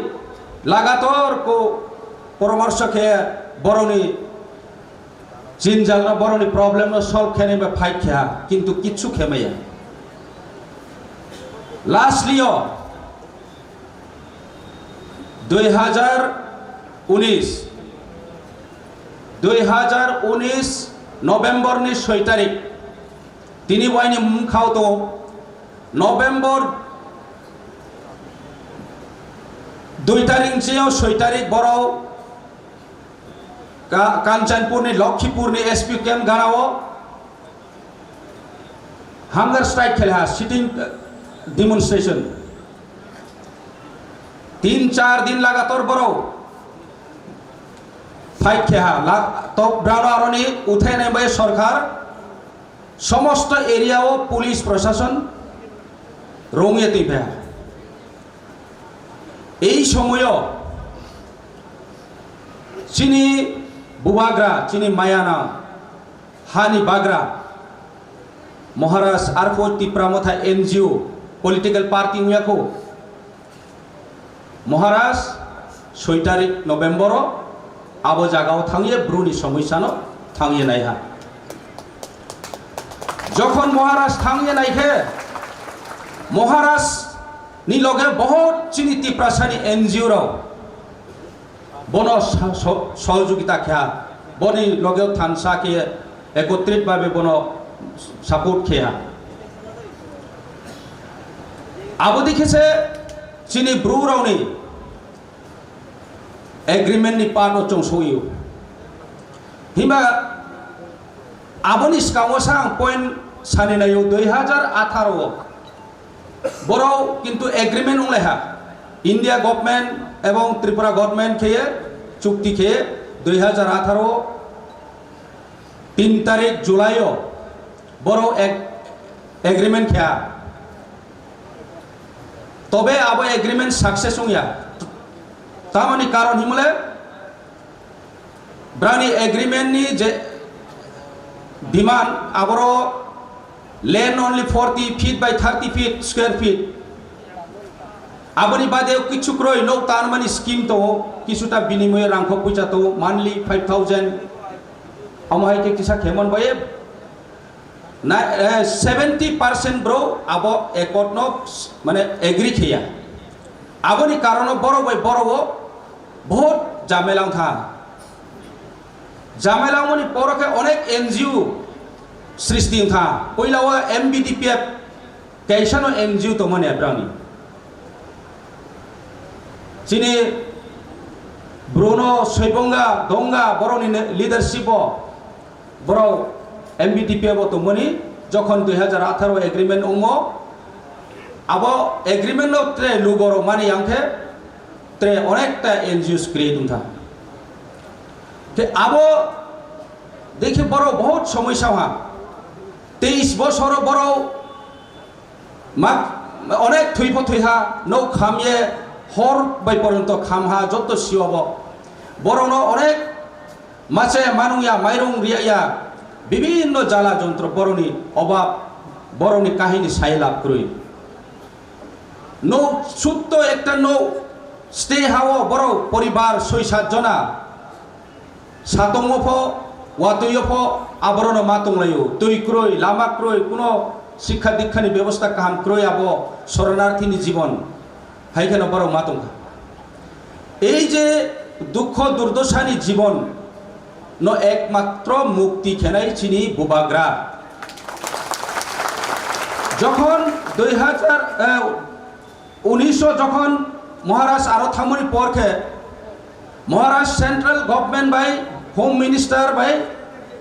lagator ko poramorsho khe borokni jinjal no, borokni problem no solve khe nai bai fight khe ha, kintu kichu khe maya. Lastly o dui hajar unis, dui hajar unis November ni soi tarik, tini bo aini mung khao tongo. November dui tarik ni soi tarik borok Ka-, Kanchanpur ni Lokhipur ni S P camp ganao hunger strike kheleha, sitting, uh, demonstration. Tin char din lagator borok fight kheha, la-, top brano aroni uthai nai bai sorkar somosto area o police proshashon rongye twi phaha. Ei somoyo chini bubagra, chini mayana, hani bagra, Maharaj arpho Tipra Motha N G O, political party wngya kho. Maharaj soi tarik November o abo jagao thangye bruni somosya no thangye naiha. Jokhon Maharaj thangye naikhe, Maharaj ni loge bahut chini Tiprasa ni N G O rok bono sa-, so-, sohojogita kha, boni loge thansa khe ekotrit bhabe bono support kha. Abo dikhe se chini Bru rokni agreement ni part o chwng soi o. Himba aboni swkango sa ang point sani naio, dui hazar atharo o borok kintu agreement wnglaiha, India government ebong Tripura government khe chukti khe dui hazar atharo tin tarik July o borok ek agreement kha. Tobe abo agreement success wngya. Tamoni karon himle brani agreement ni je demand aboro land only forty feet by thirty feet square feet. Aboni bade kichu kroi nok tanmani scheme to, kisuta binimoyo rangkho puisa to, monthly five thousand. Omo hai khe kisa khemon boye na, eh, seventy percent bro abo accord no mane agree kheya. Aboni karono borok bai borok o bahut jamela wngkha. Jamela wngmani poro khe onek N G O srishti wngkha. Puila o M B D P F kaisa no N G O tongmani abrani. Chini Bruno Soibonga Donga borokni ne-, leadership o borok M B D P F o tongmani, jokhon dui hazar atharo agreement wngmo, abo agreement no tre lugo rok mani yang khe tre onekta N G Os create wngkha. Te abo dekhe borok bahut somoi saha. Teis bosoro borok mak onek thwipho thwiha, nok khamye hor bai poronto khamha, jotto siyobo. Borokno onek mache manungya, mairung riyaya, bibinno jala jontro borokni obab, borokni kahini sai lab kwrwi. Nok sutto ekta nok stay hao borok poribar soi sat jona. Satongmo pho, watwio pho, aborokno ma tonglaio. Twi kwrwi, lama kwrwi, kuno sikha dikhani bebosta kaham kwrwi abo soronarthini jibon. Hai kheno borok ma tongkha. Ei je dukho durdosani jibon no ekmatro mukti khenai chini bubagra. Jokhon dui hazar, eh, unisho jokhon Maharaj aro thangmani por khe Maharaj central government bai, Home Minister bai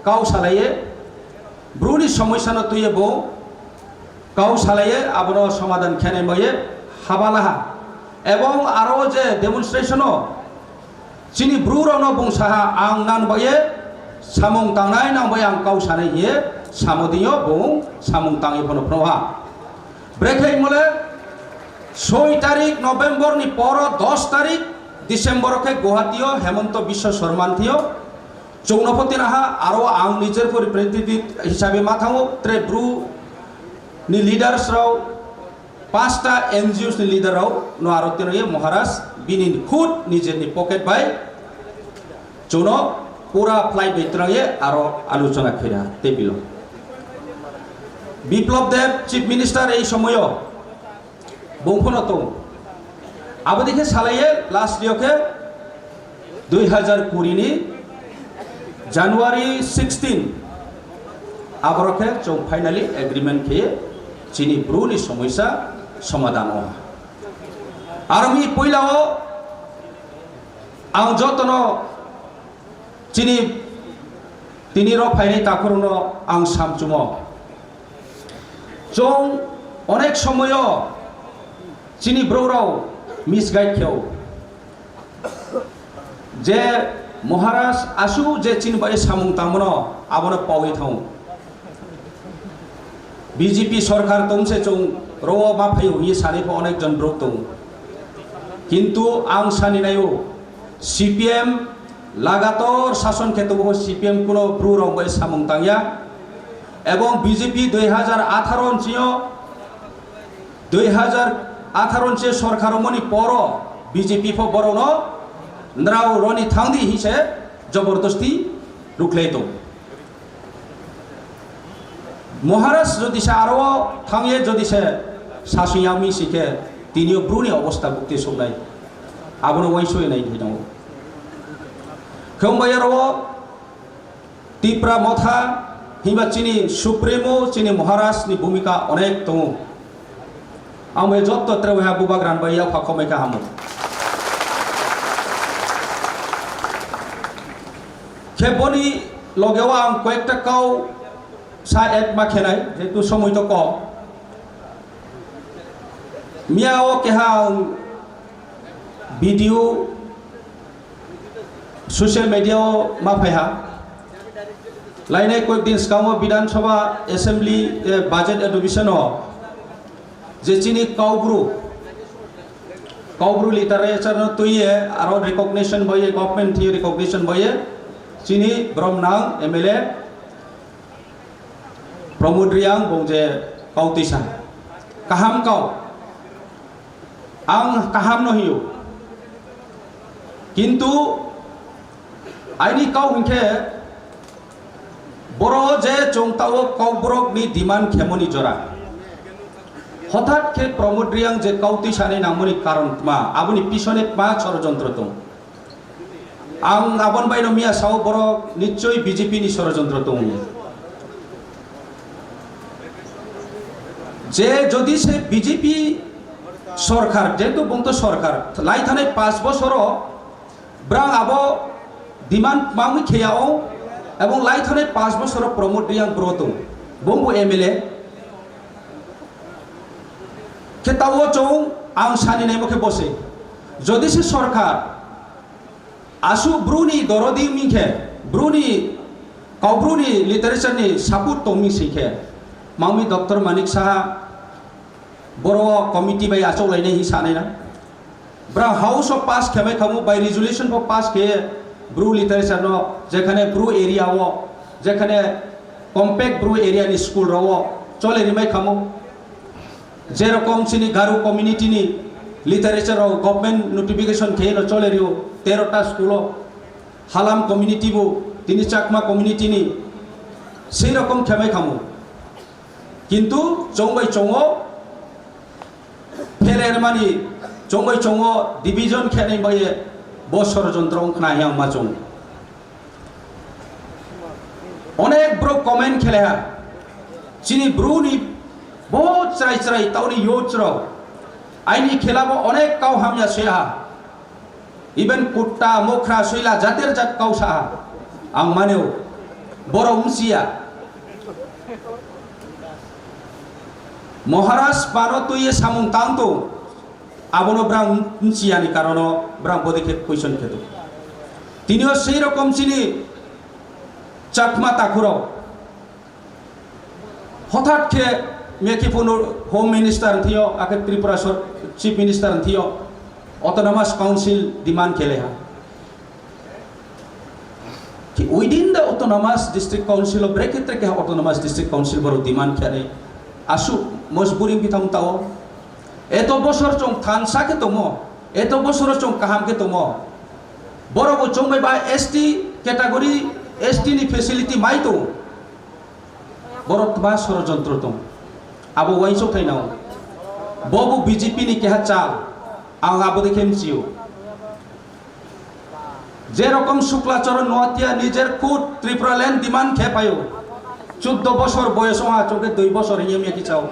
kau salaye, Bruni somosya no tuye bo kau salaye abono somadan khenai baye habalaha. Ebong aro je demonstration o chini Bru rokno bung saha ang nan baye samung tangnai nang baye ang kau sanai hiye samodinyo bung samung tangwi phano phanoha. Brekhe mole soi tarik November ni poro dos tarik December khe Guwahati o Hemonto Biswa Sarma thio. Chwngno pho tinaha aro ang nijer pho representative hisabe ma thango, tre Bru ni leaders rok, pasta N G Os ni leader rok no aro tinaye Maharaj bini khud nijer ni pocket bai chwngno pura flight bai tinaye aro aluchona khaina table o. Biplab Deb Chief Minister ei somoyo bung phano tong. Abo dikhe salaye last yo khe dui hazar kuri ni January sixteen aboro khe chwng finally agreement khe chini Bru ni somosya somadan o. Aro mi puila o ang jotono chini tini rok phainai takhukrokno ang samchumo. Chwng onek somoyo chini broukrok misguide kheo. Je Maharaj aswk je chini bai samung tangmano abono pawi thango. B J P sorkar tongse chwng rowo ma phaio hinwi sanai pho onek jon brouh tongo. Kintu ang sani naio, C P M lagator sason khe tongo, C P M kuno bru rok bai samung tangya. Ebong B J P dui hazar atharo nchio, dui hazar atharo nchio sorkar romoni poro B J P pho borokno nrao roni thangdi hinse jobordosti rukhlai tong. Maharaj jodi se aro thangye jodi se Sasing yangmi si khe tini o Bru ni obostha bukti soknai. Abono uaingsoi nai thai tongo. Khe wng bai aro Tipra Motha himba chini Supremo, chini Maharaj ni bhumika onek tongo. Ang bai jotto tre wngya bubagra ni bai yapha khomai kha hamo. Khe boni loge o ang koyekta kau sa add ma khenai, jehetu somoi to kom. Miya o keha ang video social media o ma phai ha. Lainai koyek din swkango Bidhan Sabha Assembly, eh, budget adoption o je chini Kaubru, Kaubru literature no twiye aro recognition boye, government thwi recognition boye chini brom nang M L A Pramod Reang bung je kau tisa. Kaham kau. Ang kaham no hiyo. Kintu aini kau hinkhe boro je chwng tao kau borok ni demand khemoni jora. Hothat khe Pramod Reang je kau tisa ni nangmoni karon tma, aboni pisone tma sorojontro tong. Ang abon baino miya sao borok nichoi B J P ni sorojontro tongo. Je jodi se B J P sorkar, jehetu bung to sorkar, lai thanai panch bosoro brang abo demand mangwi kheyao, ebong lai thanai panch bosoro Pramod Reang bro tong, bungbo M L A. Khe tao chong ang sani naimo khe bose. Jodi se sorkar Aswk Bru ni dorodi wngmi khe, Bru ni, Kaubru ni literature ni support tongmi si khe, mangmi Doctor Manik Saha, boro committee bai achuk lainai hi sanai na. Bra House o pass khe mai khamu, by resolution bo pass khe Bru literature no, jekhane Bru area o, jekhane compact Bru area ni school rok o chole rimai khamu. Jerokom chini Garo community ni literature rok government notification khe no chole rio, tero ta school o. Halam community bo, tini Chakma community ni sei rokom khe mai khamu. Kintu chong bai chongo, pheler mani chong bai chongo, division khe nai bai bo sorojontro wng khna yang ma chong. Onek bro comment khele ha. Chini bru ni bo chrai chrai tauni yo chro. Aini khela bo onek kau hamya se ha. Even kutta, mokhra, soila, jater jat kau sa ha. Ang maneo. Boro wngsiya. Maharaj pano tuiye samung tang to. Abono brang wngsiya ni karono brang bodi khe question khe to. Tinio sei rokom chini Chakma takhurok. Hothat khe mekhe phunu Home Minister thio, akhe Tripura sor-, Chief Minister thio, Autonomous Council demand khele ha. Ki within the Autonomous District Council of brekhe trekhe Autonomous District Council boro demand khele. Asu mojburi bitham tao. Eto bosor chong thansa khe tomo, eto bosor chong kaham khe tomo. Boro bo chong bai ba S T category, S T ni facility mai to. Borok tma sorojontro tong. Abo uaisuk thai nao. Bobo B J P ni keha chal. Ang abo de khe mchio. Je rokom Shukla Charan Noatia nijer khud Tripura land demand khe paio. Chuddo bosor boyos wngha, chongke dui bosor hiye miya kichao.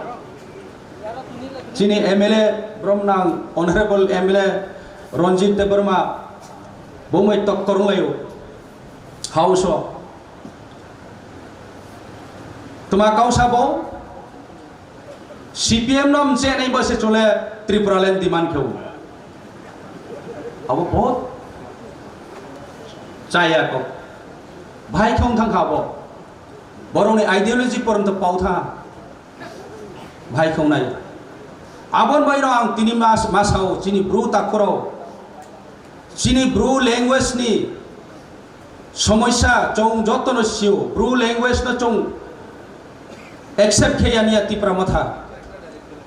Chini M L A bromnang Honorable M L A Ranjit Debbarma bumai tokkor wnglaio. House o. Tuma kausa bo C P M no mchenai bo se chole Tripura land demand khe. Abo bahut chaya ko. Bhai khong thang kha bo. Borok ni ideology poronto pau tha. Bhai khong nai. Abon bai no ang tini mas, masao chini bru takhuro. Chini bru language ni Somosya chwng jotono sio, Bru language no chwng accept khe ya niya Tipra Motha.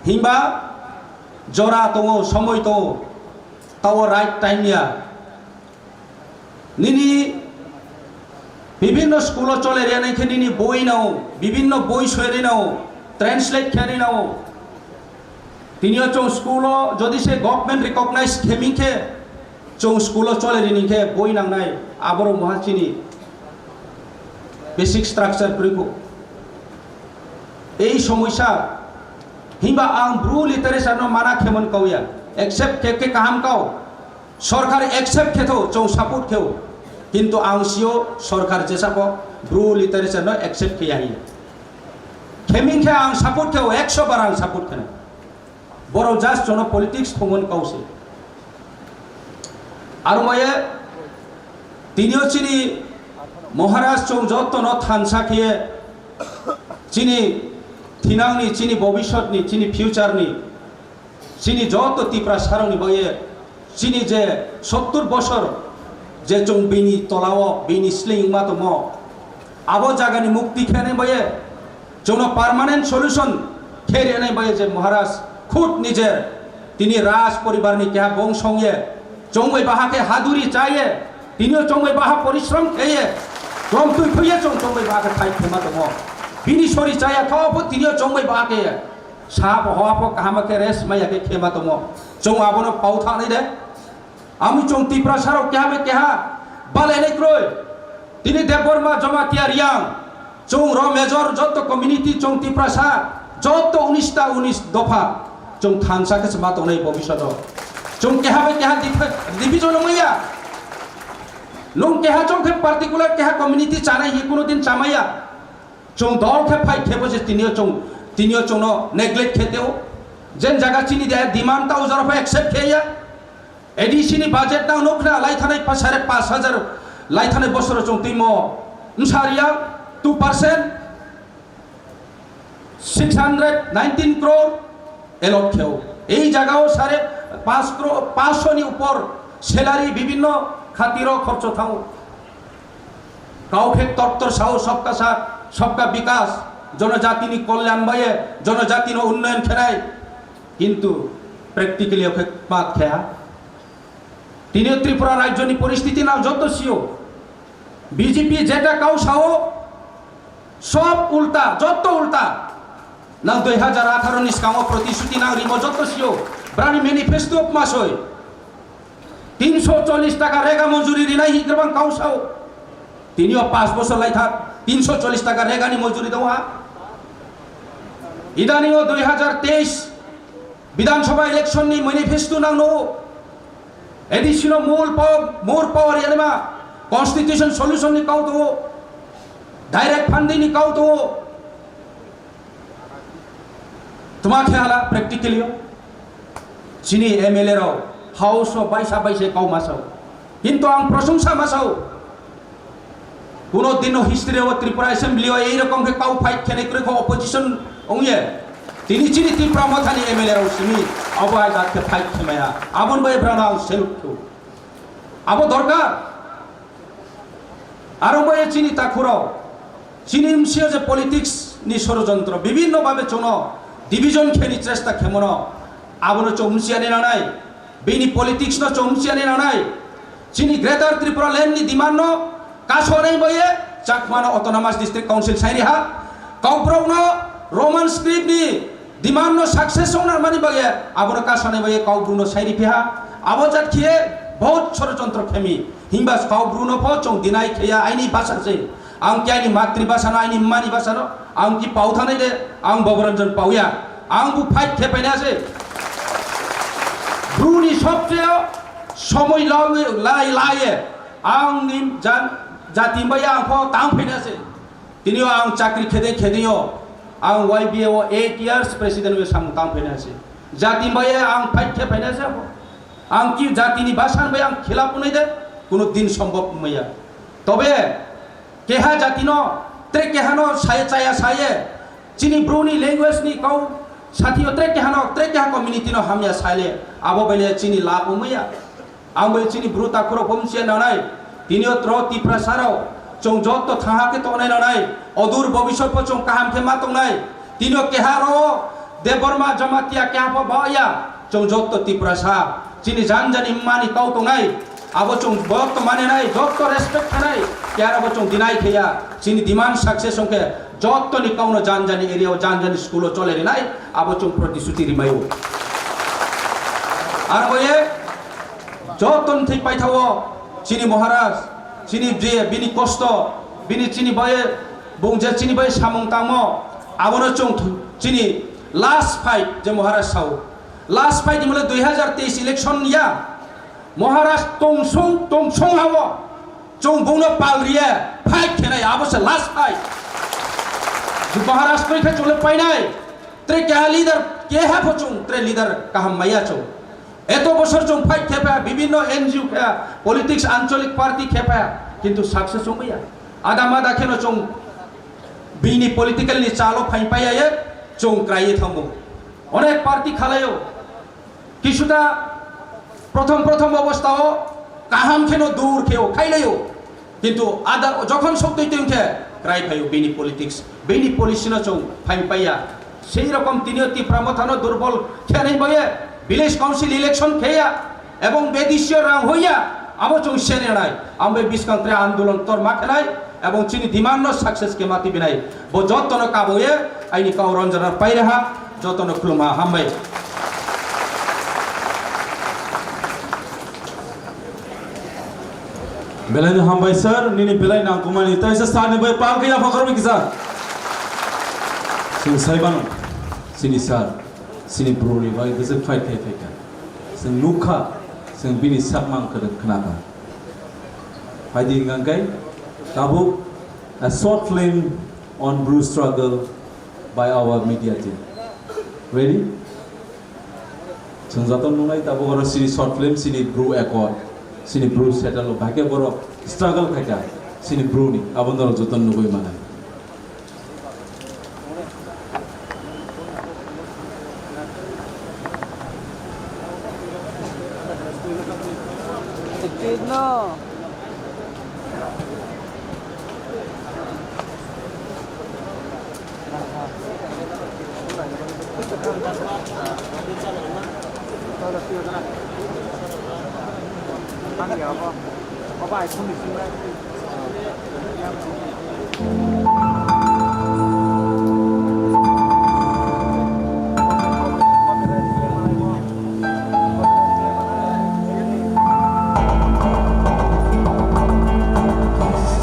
Himba jora tongo, somoi tongo, tao right time ya. Nini bibinno school o chole rya nai khe nini boi nao, bibinno boi soi rwi nao, translate khe rwi nao. Tinio chwng school o jodi se government recognize khemi khe, chwng school o chole rini khe boi nangnai, aborok moha chini basic structure kwrwi kho. Ei somoisa himba ang bru literature no mana khemon kauya, accept khe khe kaham kau. Sorkar accept khe tho, chwng support kheo. Kintu ang sio sorkar jesabo bru literature no accept khe yahi. Kheming khe ang support kheo, ekso bar ang support kheno. Borok just jono politics thongmani kause. Aro maye tinio chini Maharaj chwng jotono thansa khiye chini thinangni, chini bobisotni, chini future ni, chini joto Tiprasarokni baye chini je sottur bosor je chwng bini tolao bini sleing wngma tongmo, abo jagani mukti khenai baye chwngno permanent solution khe rwnai baye je Maharaj khud nijer tini Raj poribarni keha bongso wngye chwngbai baha khe haduri chaye, tinio chwngbai baha porishrom kheye, chwng twi khuye chwng chwngbai baha khe fight khema tongo. Bini sori chaya tho bo tinio chwngbai baha khe. Sabo hoa pho kaham khe rest maya khe khema tongo. Chwng abono pau thanai de. Ami chwng Tiprasarok keha bai keha balai nai kroi. Tini Debbarma, Jamatia, Riang, chwng ro major joto community chwng Tiprasa joto unis ta unis dopha chwng thansa khe chwma tongnai bobishoto. Chwng keha bai keha diphe-, division wngmaya. Nung keha chwng khe particular keha community chanai hi kuno din chamaya. Chwng dol khe fight khe bo se tinio chwng, tinio chwngno neglect khe teo. Jen jaga chini de demand ta ujaro pha accept khe ya. A D C ni budget nang nukna lai thanai pa sare pash hajar lai thanai bosoro chwng twi mo. Msariya two percent, six hundred nineteen crore allot kheo. Ei jagao sare pash crore, pash ni upor salary bibhinno khatiro khorcho thango. Kau khe tor tor sao, sabka saath, sabka bikas, jonojatini kolyan baye, jonojatino unnoyon khenai. Kintu practically o khe mat khaya. Tini Tripura rajyoni poristiti nang joto sio. B J P jeta kau sao, sob ulta, joto ulta. Nang dui hajar atharo ni skango protisruti nang rimo joto sio. Brani manifesto masoi. Tinsho chollish taka rega monjuri rinai hi kwbang kau sao. Tinio pash bosor lai thak, tinsho chollish taka rega ni monjuri tongo ha. Idani o dui hajar teis Bidhan Sabha election ni manifesto nang no. A D C no more power, more power yanima. Constitution solution ni kau tongo. Direct funding ni kau tongo. Tuma khe hala practically o. Chini M L A rok House o baisa baisa kau masao. Kintu ang prosongsa masao. Kuno dino history o Tripura Assembly o ei rokom khe kau fight khenai kwrwi kho opposition ongye. Tini chini Tripura Mothani M L A rok simi abo hai jat khe fight khemaya. Abon bai brana ang salute kho. Abo dorkar. Aro bai chini takhurok, chini msio je politics ni sorojontro, bibhinno bhabe chwngno division kheni chesta khemono, abono chwng msiani nanai, bini politics no chwng msiani nanai, chini Greater Tripura Land ni demand no kasonai bai Chakma no Autonomous District Council sairi ha, Kokborok no Roman script ni demand no success ongna mani bagwi abono kasanai bagwi kok buno sairi piha. Abo jat khiye bahut sorojontro khemi. Himba kok buno pho chong deny khiya aini basa se. Ang ki aini matri basa no, aini mani basa no, ang ki pau thanai de, ang Boboranjan pauya. Ang bu fight khe paina se. Bruni sobcheo somoi lawi lai lai ang ni jan jati maya ang pho tang phaina se. Tinio ang chakri khede khedeo ang Y B A o eight years president we samung tang phaina se. Jati maya ang fight khe phaina se. Ang ki jati ni basan bai ang khilap unai de, kuno din sombhob maya. Tobe keha jati no tre keha no saye chaya saye chini bruni language ni kau satio tre keha no tre keha community no hamya saile abo bele chini lab maya. Ang bai chini bru takhurok bumsia nanai, tinio tro Tiprasarok, chwng jotto thaha khe tongnai nanai, odur bobisot pho chwng kaham khe ma tongnai, tinio keharo Debbarma Jamatia keha pho baya, chwng jotto Tiprasa, chini janjani mani kau tongnai, abo chwng jotto mane nai, jotto respect khanai, keharo bo chwng deny kheya, chini demand success ongkhe, jottoni kauno janjani area o janjani school o chole rinai, abo chwng protisuti rimaio. Aro ye joton thik paithao chini Maharaj, chini je bini kosto, bini chini baye bung je chini baye samung tangmo, abono chwng th-, chini last fight je Maharaj sao. Last fight ni mole dui hazar teis election ya. Maharaj tongsong, tongsong hao. Chwng bungno pal riya, fight khenai, abo se last fight. Maharaj twi khe chwng le painai. Tre keha leader, keha pho chwng, tre leader kaham maya chwng. Eto bosor chwng fight khe pha, bibinno N G O khe, politics, ancholik party khe pha, kintu success wng ya. Ada mada kheno chwng bini political ni chalo phai paya ye, chwng krai ye thango. Onek party khalaio. Kisuta prothom prothom obostha o kaham kheno dur kheo khailaio. Kintu ada jokhon soktoi twi khe krai phaio bini politics, bini policy no chwng phaim paiya. Sei rokom tinio Tipra Motha no durbol khenai boye village council election kheya ebong bedisio rang hoya abo chwng senenai. Ambai biskang tre andolon tor ma khenai. Ebong chini demand no success khe ma tibinai. Bo jotono kaboye aini kau ronjana pairaha, jotono khulumha hambai. Belai no hambai sir, nini belai nangkumani. Taisa sir ni bai pal khe yapha khoroknwi kisa. Chwng sai mano, chini sir, chini bro ni bai bwswk fight khai phaikha. Chwng nukha, chwng bini sakmang khwrwk khnakha. Phaidi hwnkha khe tabuk a short film on Bru struggle by our media team. Ready? Chwng joto nungnai tabuk oro chini short film, chini Bru accord, chini Bru settle, bahai khe borok struggle khaikha chini Bru ni, abo norok joto nugui manai.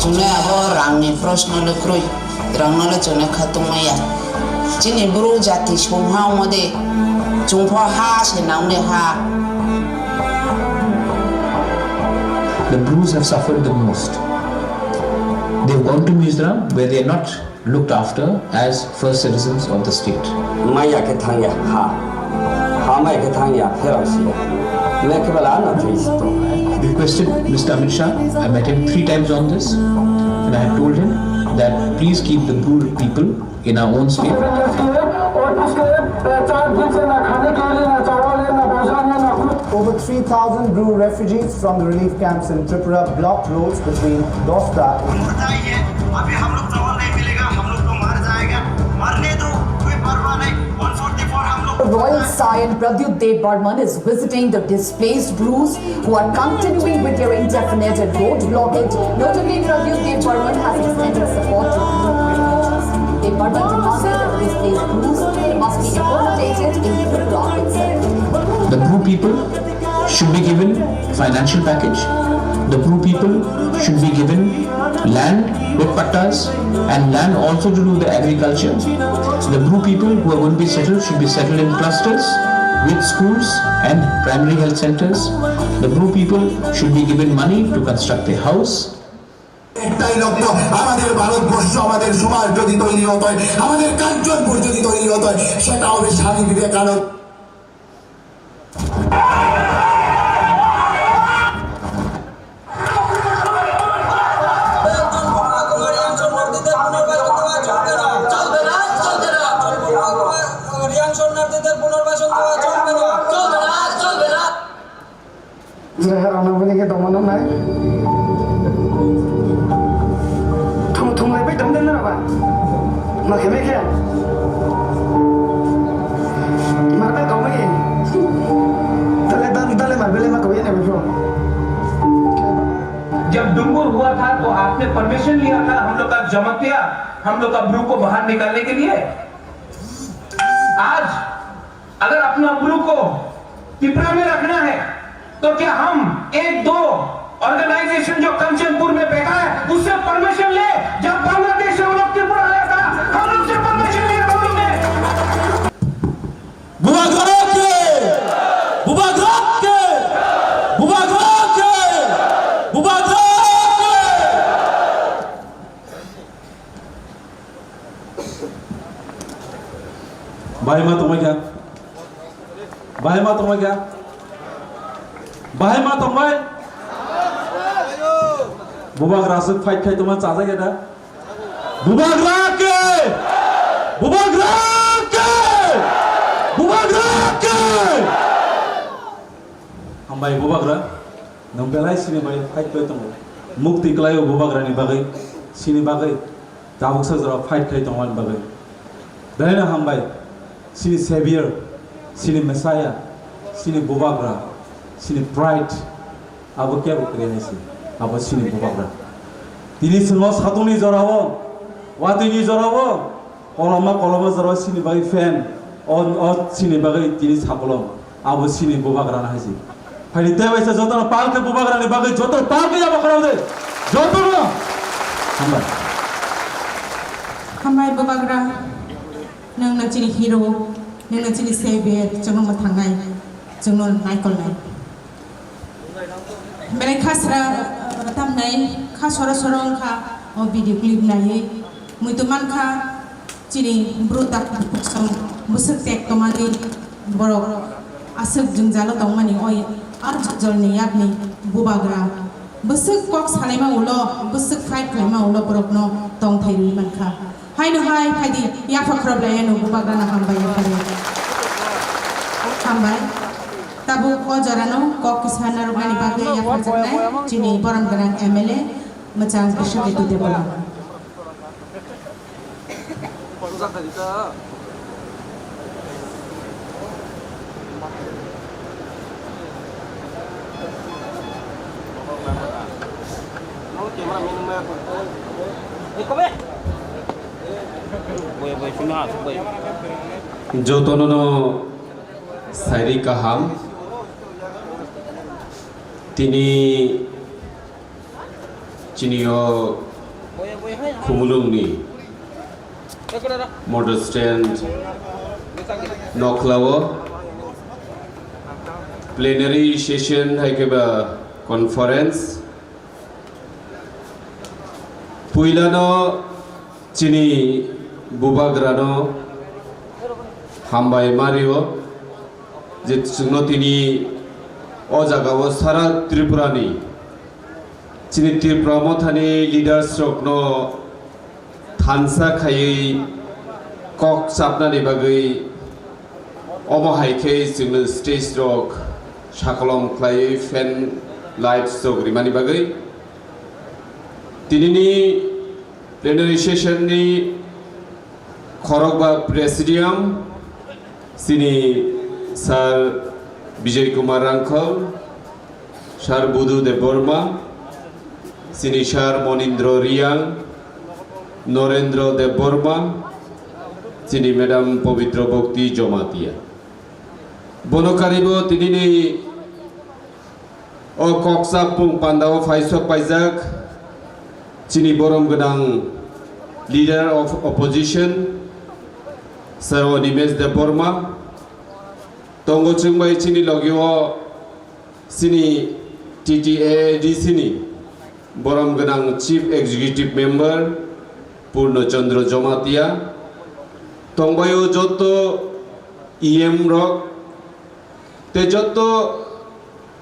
Chwngno abo rangni proshno le kwrwi, rangno le chwngno kha tongmaya. Chini Bru jati songha ongode, chwngpho ha se naune ha. The Brus have suffered the most. They've gone to Mizoram where they are not looked after as first citizens of the state. Maya khe thangya ha. Ha maya khe thangya, pherang siya. Maya khe bala ano thwi sito. Requested Mister Amit Shah. I met him three times on this, and I have told him that please keep the Bru people in our own state. Over three thousand Bru refugees from the relief camps in Tripura blocked roads between Dosta. मुर्दा ही है, अभी हम लोग चावल नहीं मिलेगा, हम लोग तो मर जाएगा, मरने दो, कोई परवाह नहीं। One forty-four हम लोग Royal Saiyan Pradyut Dev Barman is visiting the displaced Brus who are continuing with their indefinite road blockade. Notably, Pradyut Dev Barman has extended support to Bru refugees. Dev Barman demanded that the displaced Brus must be accommodated in Tripura itself. The Bru people should be given financial package. The Bru people should be given land with pattas and land also to do the agriculture. The Bru people who are going to be settled should be settled in clusters with schools and primary health centers. The Bru people should be given money to construct a house. একটাই লক্ষ্য, আমাদের ভারতবর্ষ, আমাদের সমাজ যদি তৈরি হতো, আমাদের কাঞ্চনপুর যদি তৈরি হতো, সেটা হবে স্বামী বিবেকানন্দ। রিয়াং শরণার্থীদের পুনর্বাসন দেওয়া চলবে না, চলবে না, চলবে না। Jera rana bini ke domano nai. Thum thum lai bai dam den na ba. Ma kheme khe. Mar bai dom ye. Dale dale dale mar bele ma ko ye ne bro. जब डुंगुर हुआ था तो आपने परमिशन लिया था हम लोग का जमातिया, हम लोग का ब्रू को बाहर निकालने के लिए? आज अगर अपना ब्रू को त्रिपुरा में रखना है, तो क्या हम एक दो ऑर्गेनाइजेशन जो कंचनपुर में बैठा है, उससे परमिशन ले? जब बांग्लादेश से वो लोग त्रिपुरा आया था, हम लोग से परमिशन लिया था उन्होंने। Bubagra ke! Bubagra ke! Bubagra ke! Bubagra ke! Bahai ma tongmai kha? Bahai ma tongmai kha? Bahai ma tongmai? Bubagra aswk fight khai tongma chajak ya da? Bubagra ke! Bubagra ke! Bubagra ke! Hambai Bubagra, nwng belai sini bai fight khai tongo. Mukti kwlaio Bubagrani bagwi, sini bagwi tabuksa jora fight khai tongmani bagwi. Belaino hambai, sini Savior, sini Messiah, sini Bubagra, sini Pride, abo kebo kwrwi hai se, abo sini Bubagra. Tini chwngno satungni jorao, watwini jorao, koloma koloma jorao sini bagwi fan, o, o sini bagwi tini sakolom. Abo sini Bubagrano hai se. Phaidi tei waisa jotono pal khe Bubagrani bagwi joto pal khe abo khorang de. Jotono. Hambai. Hambai Bubagra. Nwng no chini hero, nwng no chini savior, chwngno mwthangnai, chwngno naikolnai. Belai khasra, uh, tamnai, kha soro soro wngkha, o video clip naiwi. Muitu mankha, chini bru tak buksong bwswk tek tomani borok aswk jwngjalo tongmani oi ar jwkjwlni yakni Bubagra. Bwswk kok salaima ulo, bwswk fight khlaima ulo borokno tongthai rwi mankha. Haino hai phaidi yapha khoroplaiya no Bubagrano hambai yapharwi. Hambai. Tabuk o jorano kok kisa narwknani bagwi yapharjaknai chini borom gwnang M L A mwchang Bishwaketu Debbarma. Jotono no sairi kaham. Tini chini o Khumulwngni motor stand nokhlao plenary session hai khe ba conference. Puilano chini Bubagrano hambai mario je chwngno tini o jagao sara Tripurani chini Tripura mothani leaders rokno thansa khaiwi kok chapnani bagwi omo hai khe chwngno stage rok sakolom khlaiwi fan lights rok rimani bagwi tinini plenary session ni khorokba presidium chini Sir Bijay Kumar Rangkhol, Sir Budu Debbarma, chini Sir Monindra Reang, Norendra Debbarma, chini Madam Pabitra Bhakti Jamatia. Bono karibo tinini o koksa pung pandao phaisok paijak chini borom gwnang leader of opposition Sir Animesh Debbarma tongo chwngbai chini logio chini T T A A D C ni borom gwnang Chief Executive Member Purno Chandra Jamatia tongbaio joto E M rok tei joto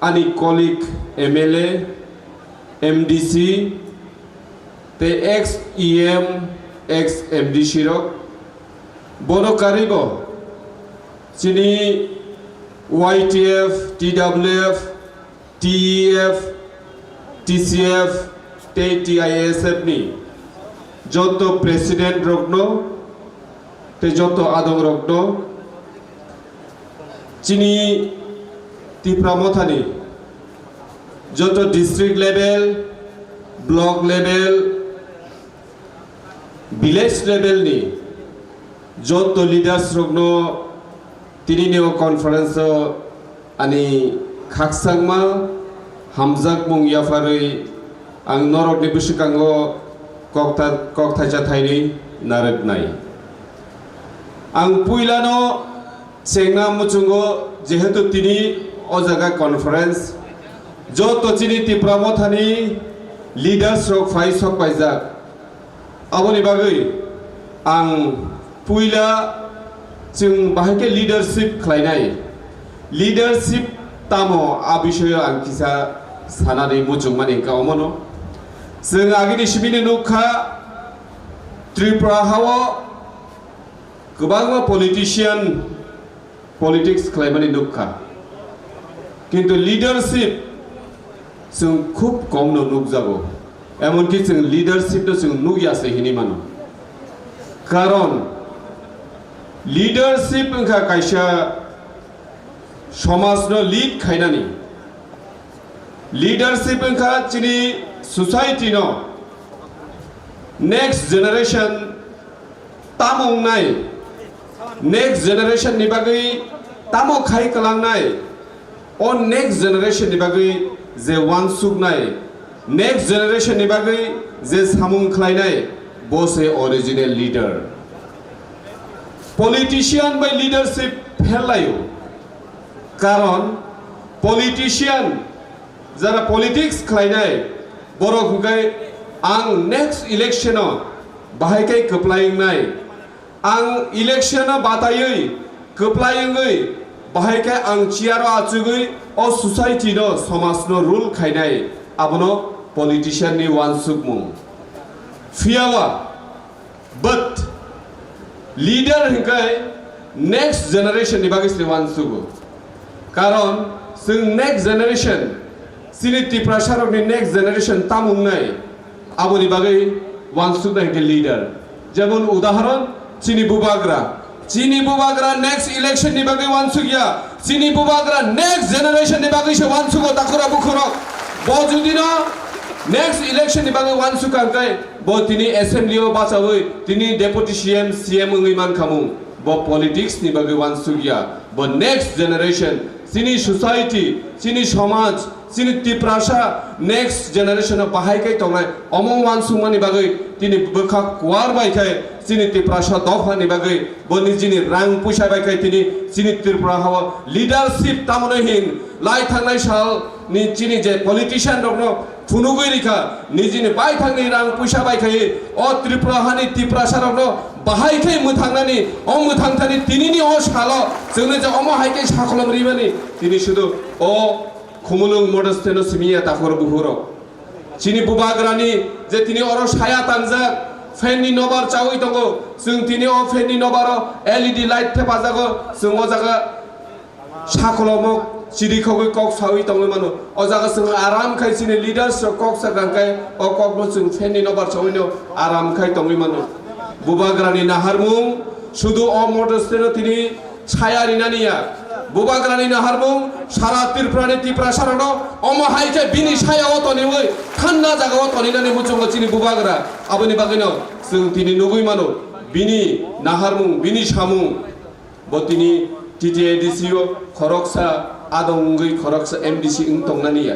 ani colleague M L A, M D C tei ex E M, ex M D C rok bono karibo chini Y T F, T W F, T E F, T C F tei T I S F ni joto president rokno tei joto adong rokno chini Tipra mothani joto district level, block level, village level ni joto leaders rokno tinini o conference o Ani khakchangma hamjakmung yapharwi ang norokni bwswkango kokta-, kokthaisa thainwi narwknai. Ang puilano chengna muchungo, jehetu tini o jaga conference, joto chini Tipra Mothani leaders rok phai sok paijak. Aboni bagwi ang puila chwng bahai khe leadership khlainai. Leadership tamo, a bisoyo ang kisa sanani muchungmani wngkha omono. Chwng agini simino nukha, Tripura hao kwbangma politician politics khlaimani nukha. Kintu leadership chwng khub komno nukjago. Emonki chwng leadership no chwng nukya se hinwi mano. Karon leadership wngkha kaisa somajno lead khainani. Leadership wngkha chini society no next generation tamo wngnai, next generation ni bagwi tamo khai kwlangnai, o next generation ni bagwi je wansuknai, next generation ni bagwi je samung khlainai, bo se original leader. Politician bai leadership phel laio, karon politician jara politics khlainai borok hwnkhe ang next election o bahai khe kwplai wngnai. Ang election o bataiwi kwplai wngwi bahai khe ang chair o achugwi o society no, somaj no rule khainai, abono politician ni wansukmung. Phiya ba, but leader hwnkhe next generation ni bagwi se wansugo. Karon chwng next generation, chini Tiprasa rokni next generation tamo wngnai, aboni bagwi wansuknai hwnkhe leader. Jemon udahoron, chini bubagra. Chini bubagra next election ni bagwi wansukya. Chini bubagra next generation ni bagwi se wansugo, takura bukhurok. Bo judino next election ni bagwi wansukha hwnkhe, bo tini assembly o bachawi tini deputy C M, C M wngwi mankhamung. Bo politics ni bagwi wansukya. Bo next generation, chini society, chini somaj, chini Tiprasa next generation o bahai khe tongnai, omo wansukmani bagwi tini bwkha kuar bai khe chini Tiprasa dophani bagwi bo nijini rang puisa bai khe tini chini Tripura hao leadership tamoni hin lai thangnai sal ni chini je politician rokno phunugwi rikha, nijini baithangni rang puisa bai khai o Tripura hani Tiprasa rokno bahai khe mwthangnani, o mwthangthani tinini o salo chwngno je omo hai khe sakolom rimani, tini sudu o Khumulwng Mothers Stand-o simi ya takhor buhurok. Chini bubagrani je tini oro saya tangjak, fan ni nobar chawi tongo, chwng tini o fan ni nobaro L E D light thepajago, chwng o jaga sakolomo chirikhogwi kok sawi tongwi mano. O jaga chwng aram khai chini leaders rok kok sakha khai o kokno chwng fan ni nobar chawino aram khai tongwi mano. Bubagrani naharmung sudu o Mothers Stand-o tini saya rinani ya. Bubagrani naharmung sara Tripurani Tiprasarokno omo hai khe bini saya o toniwi thanda jaga o toninani muchungo chini bubagra. Aboni bagwino chwng tini nugwi mano bini naharmung, bini samung. Bo tini T T A D C o khoroksa adong wngwi khoroksa M D C wng tongnani ya.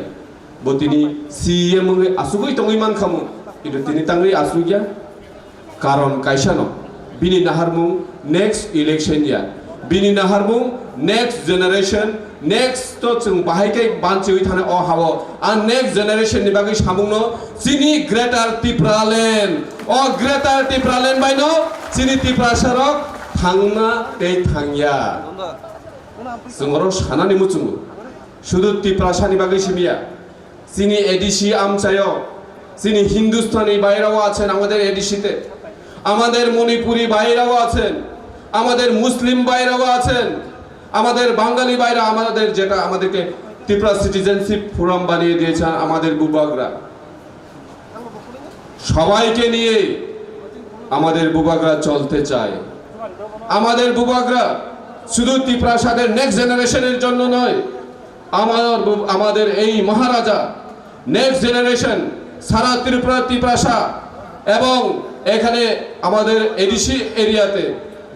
Bo tini C E M wngwi asugwi tongwi mankhamu. Ino tini tangwi asugya. Karon kaisano. Bini naharmung next election ya. Bini naharmung next generation, next to chwng bahai khe banchiwi thana o hao. A next generation ni bagwi samungno chini Greater Tipraland. O Greater Tipraland bai no chini Tiprasa rok thangna tei thangya. Chwng oro sanani muchungo. Sudu Tiprasa ni bagwi simiya. Chini A D C amchaio. Chini Hindustani বাইরেও আছেন আমাদের A D C তে। আমাদের মণিপুরি বাইরেও আছেন। আমাদের মুসলিম বাইরেও আছেন। আমাদের বাঙালি বাইরে আমাদের যেটা আমাদেরকে ত্রিপুরা সিটিজেনশিপ ফোরাম বানিয়ে দিয়েছেন আমাদের বুবাগরা। সবাইকে নিয়ে আমাদের বুবাগরা চলতে চায়। আমাদের বুবাগরা শুধু তিপ্রাসাদের নেক্সট জেনারেশনের জন্য নয়, আমার বু-, আমাদের এই মহারাজা নেক্সট জেনারেশন সারা ত্রিপুরা, তিপ্রাসা এবং এখানে আমাদের এডিসি এরিয়াতে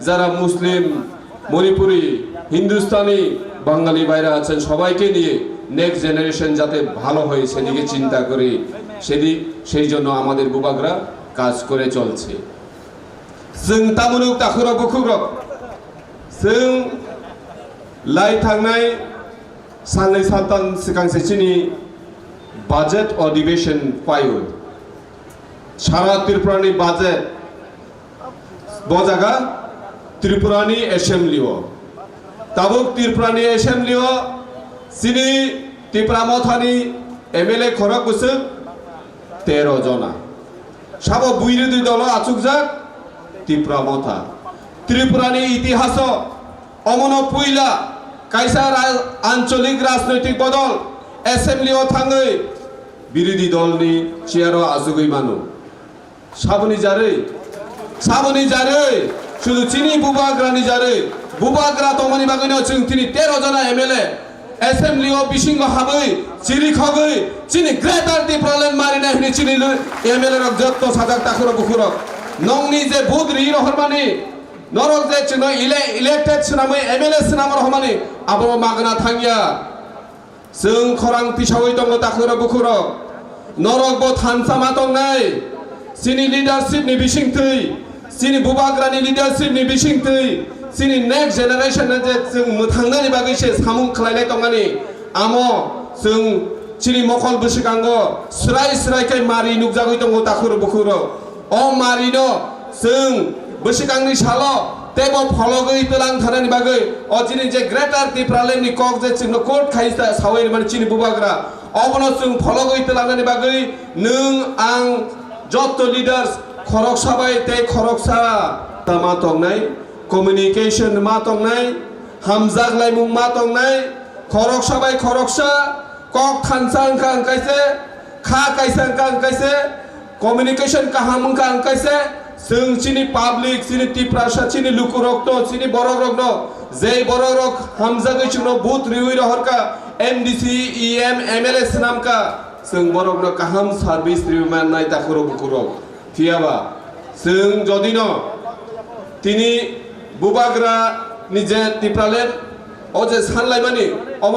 যারা মুসলিম, মণিপুরি, হিন্দুস্তানি, বাঙালি ভাইরা আছেন, সবাইকে নিয়ে নেক্সট জেনারেশন যাতে ভালো হয় সেদিকে চিন্তা করি, সেদিক, সেই জন্য আমাদের বুবাগরা কাজ করে চলছে। Chwng tamunuk takhurok bukhukrok, chwng lai thangnai salnwi saltan swkang se chini budget adhibeshon phaio. Sara Tripurani budget bo jaga Tripurani assembly o. Tabuk Tripurani assembly o chini Tipra Mothani M L A khorok bwswk tero jona. Sabo buiridwi dolo achukjak Tipra Motha. Tripurani itihaso omono puila kaisa ra-, ancholik rajnoitik bodol assembly o thangwi birodhi dolni chair o achugwi mano. Saboni jarwi, saboni jarwi, sudu chini bubagrani jarwi, bubagra tongmani bagwino chwng tini tero jona M L A assembly o bisingo habwi chirikhogwi chini Greater Tipraland marinai hwnwi chini lu-, M L A rok jotto sajak takhurok bukhurok. Nongni je vote ri rohormani, norok je chwngno ele-, elected swnamwi M L A swnam rohormani, abo magna thangya. Chwng khorang tisaui tongo takhurok bukhurok. Norok bo thansa ma tongnai. Chini leadership ni bisingtwi, chini bubagrani leadership ni bisingtwi, chini next generation no je chwng mwthangnani bagwi se samung khlailai tongmani. Amo chwng chini mokol bwswkango swrai swrai khe mari nukjagwi tongo takhurok bukhurok. O marino chwng bwswkangni salo teibo phologwi twlang thanani bagwi o chini je Greater Tipraland ni kok je chwngno court khai ta sawi mani chini bubagra, obono chwng phologwi tlangnani bagwi nwng ang jotto leaders khoroksa bai tei khoroksa ta ma tongnai, communication ma tongnai, hamjak laimung ma tongnai, khoroksa bai khoroksa kok thansa wngkha wngkhaise, kha kaisa wngkha wngkhaise, communication kaham wngkha wngkhaise, chwng chini public, chini Tiprasa, chini lukurokno, chini borokrokno, jei borokrok hamjagwi chwngno vote riwi rohorkha, M D C, E M, M L A swnamkha, chwng borokno kaham service riwi mannai takhurok bukurok. Phiyaba chwng jodino tini bubagra ni je Tipraland o je sanlaimani, omo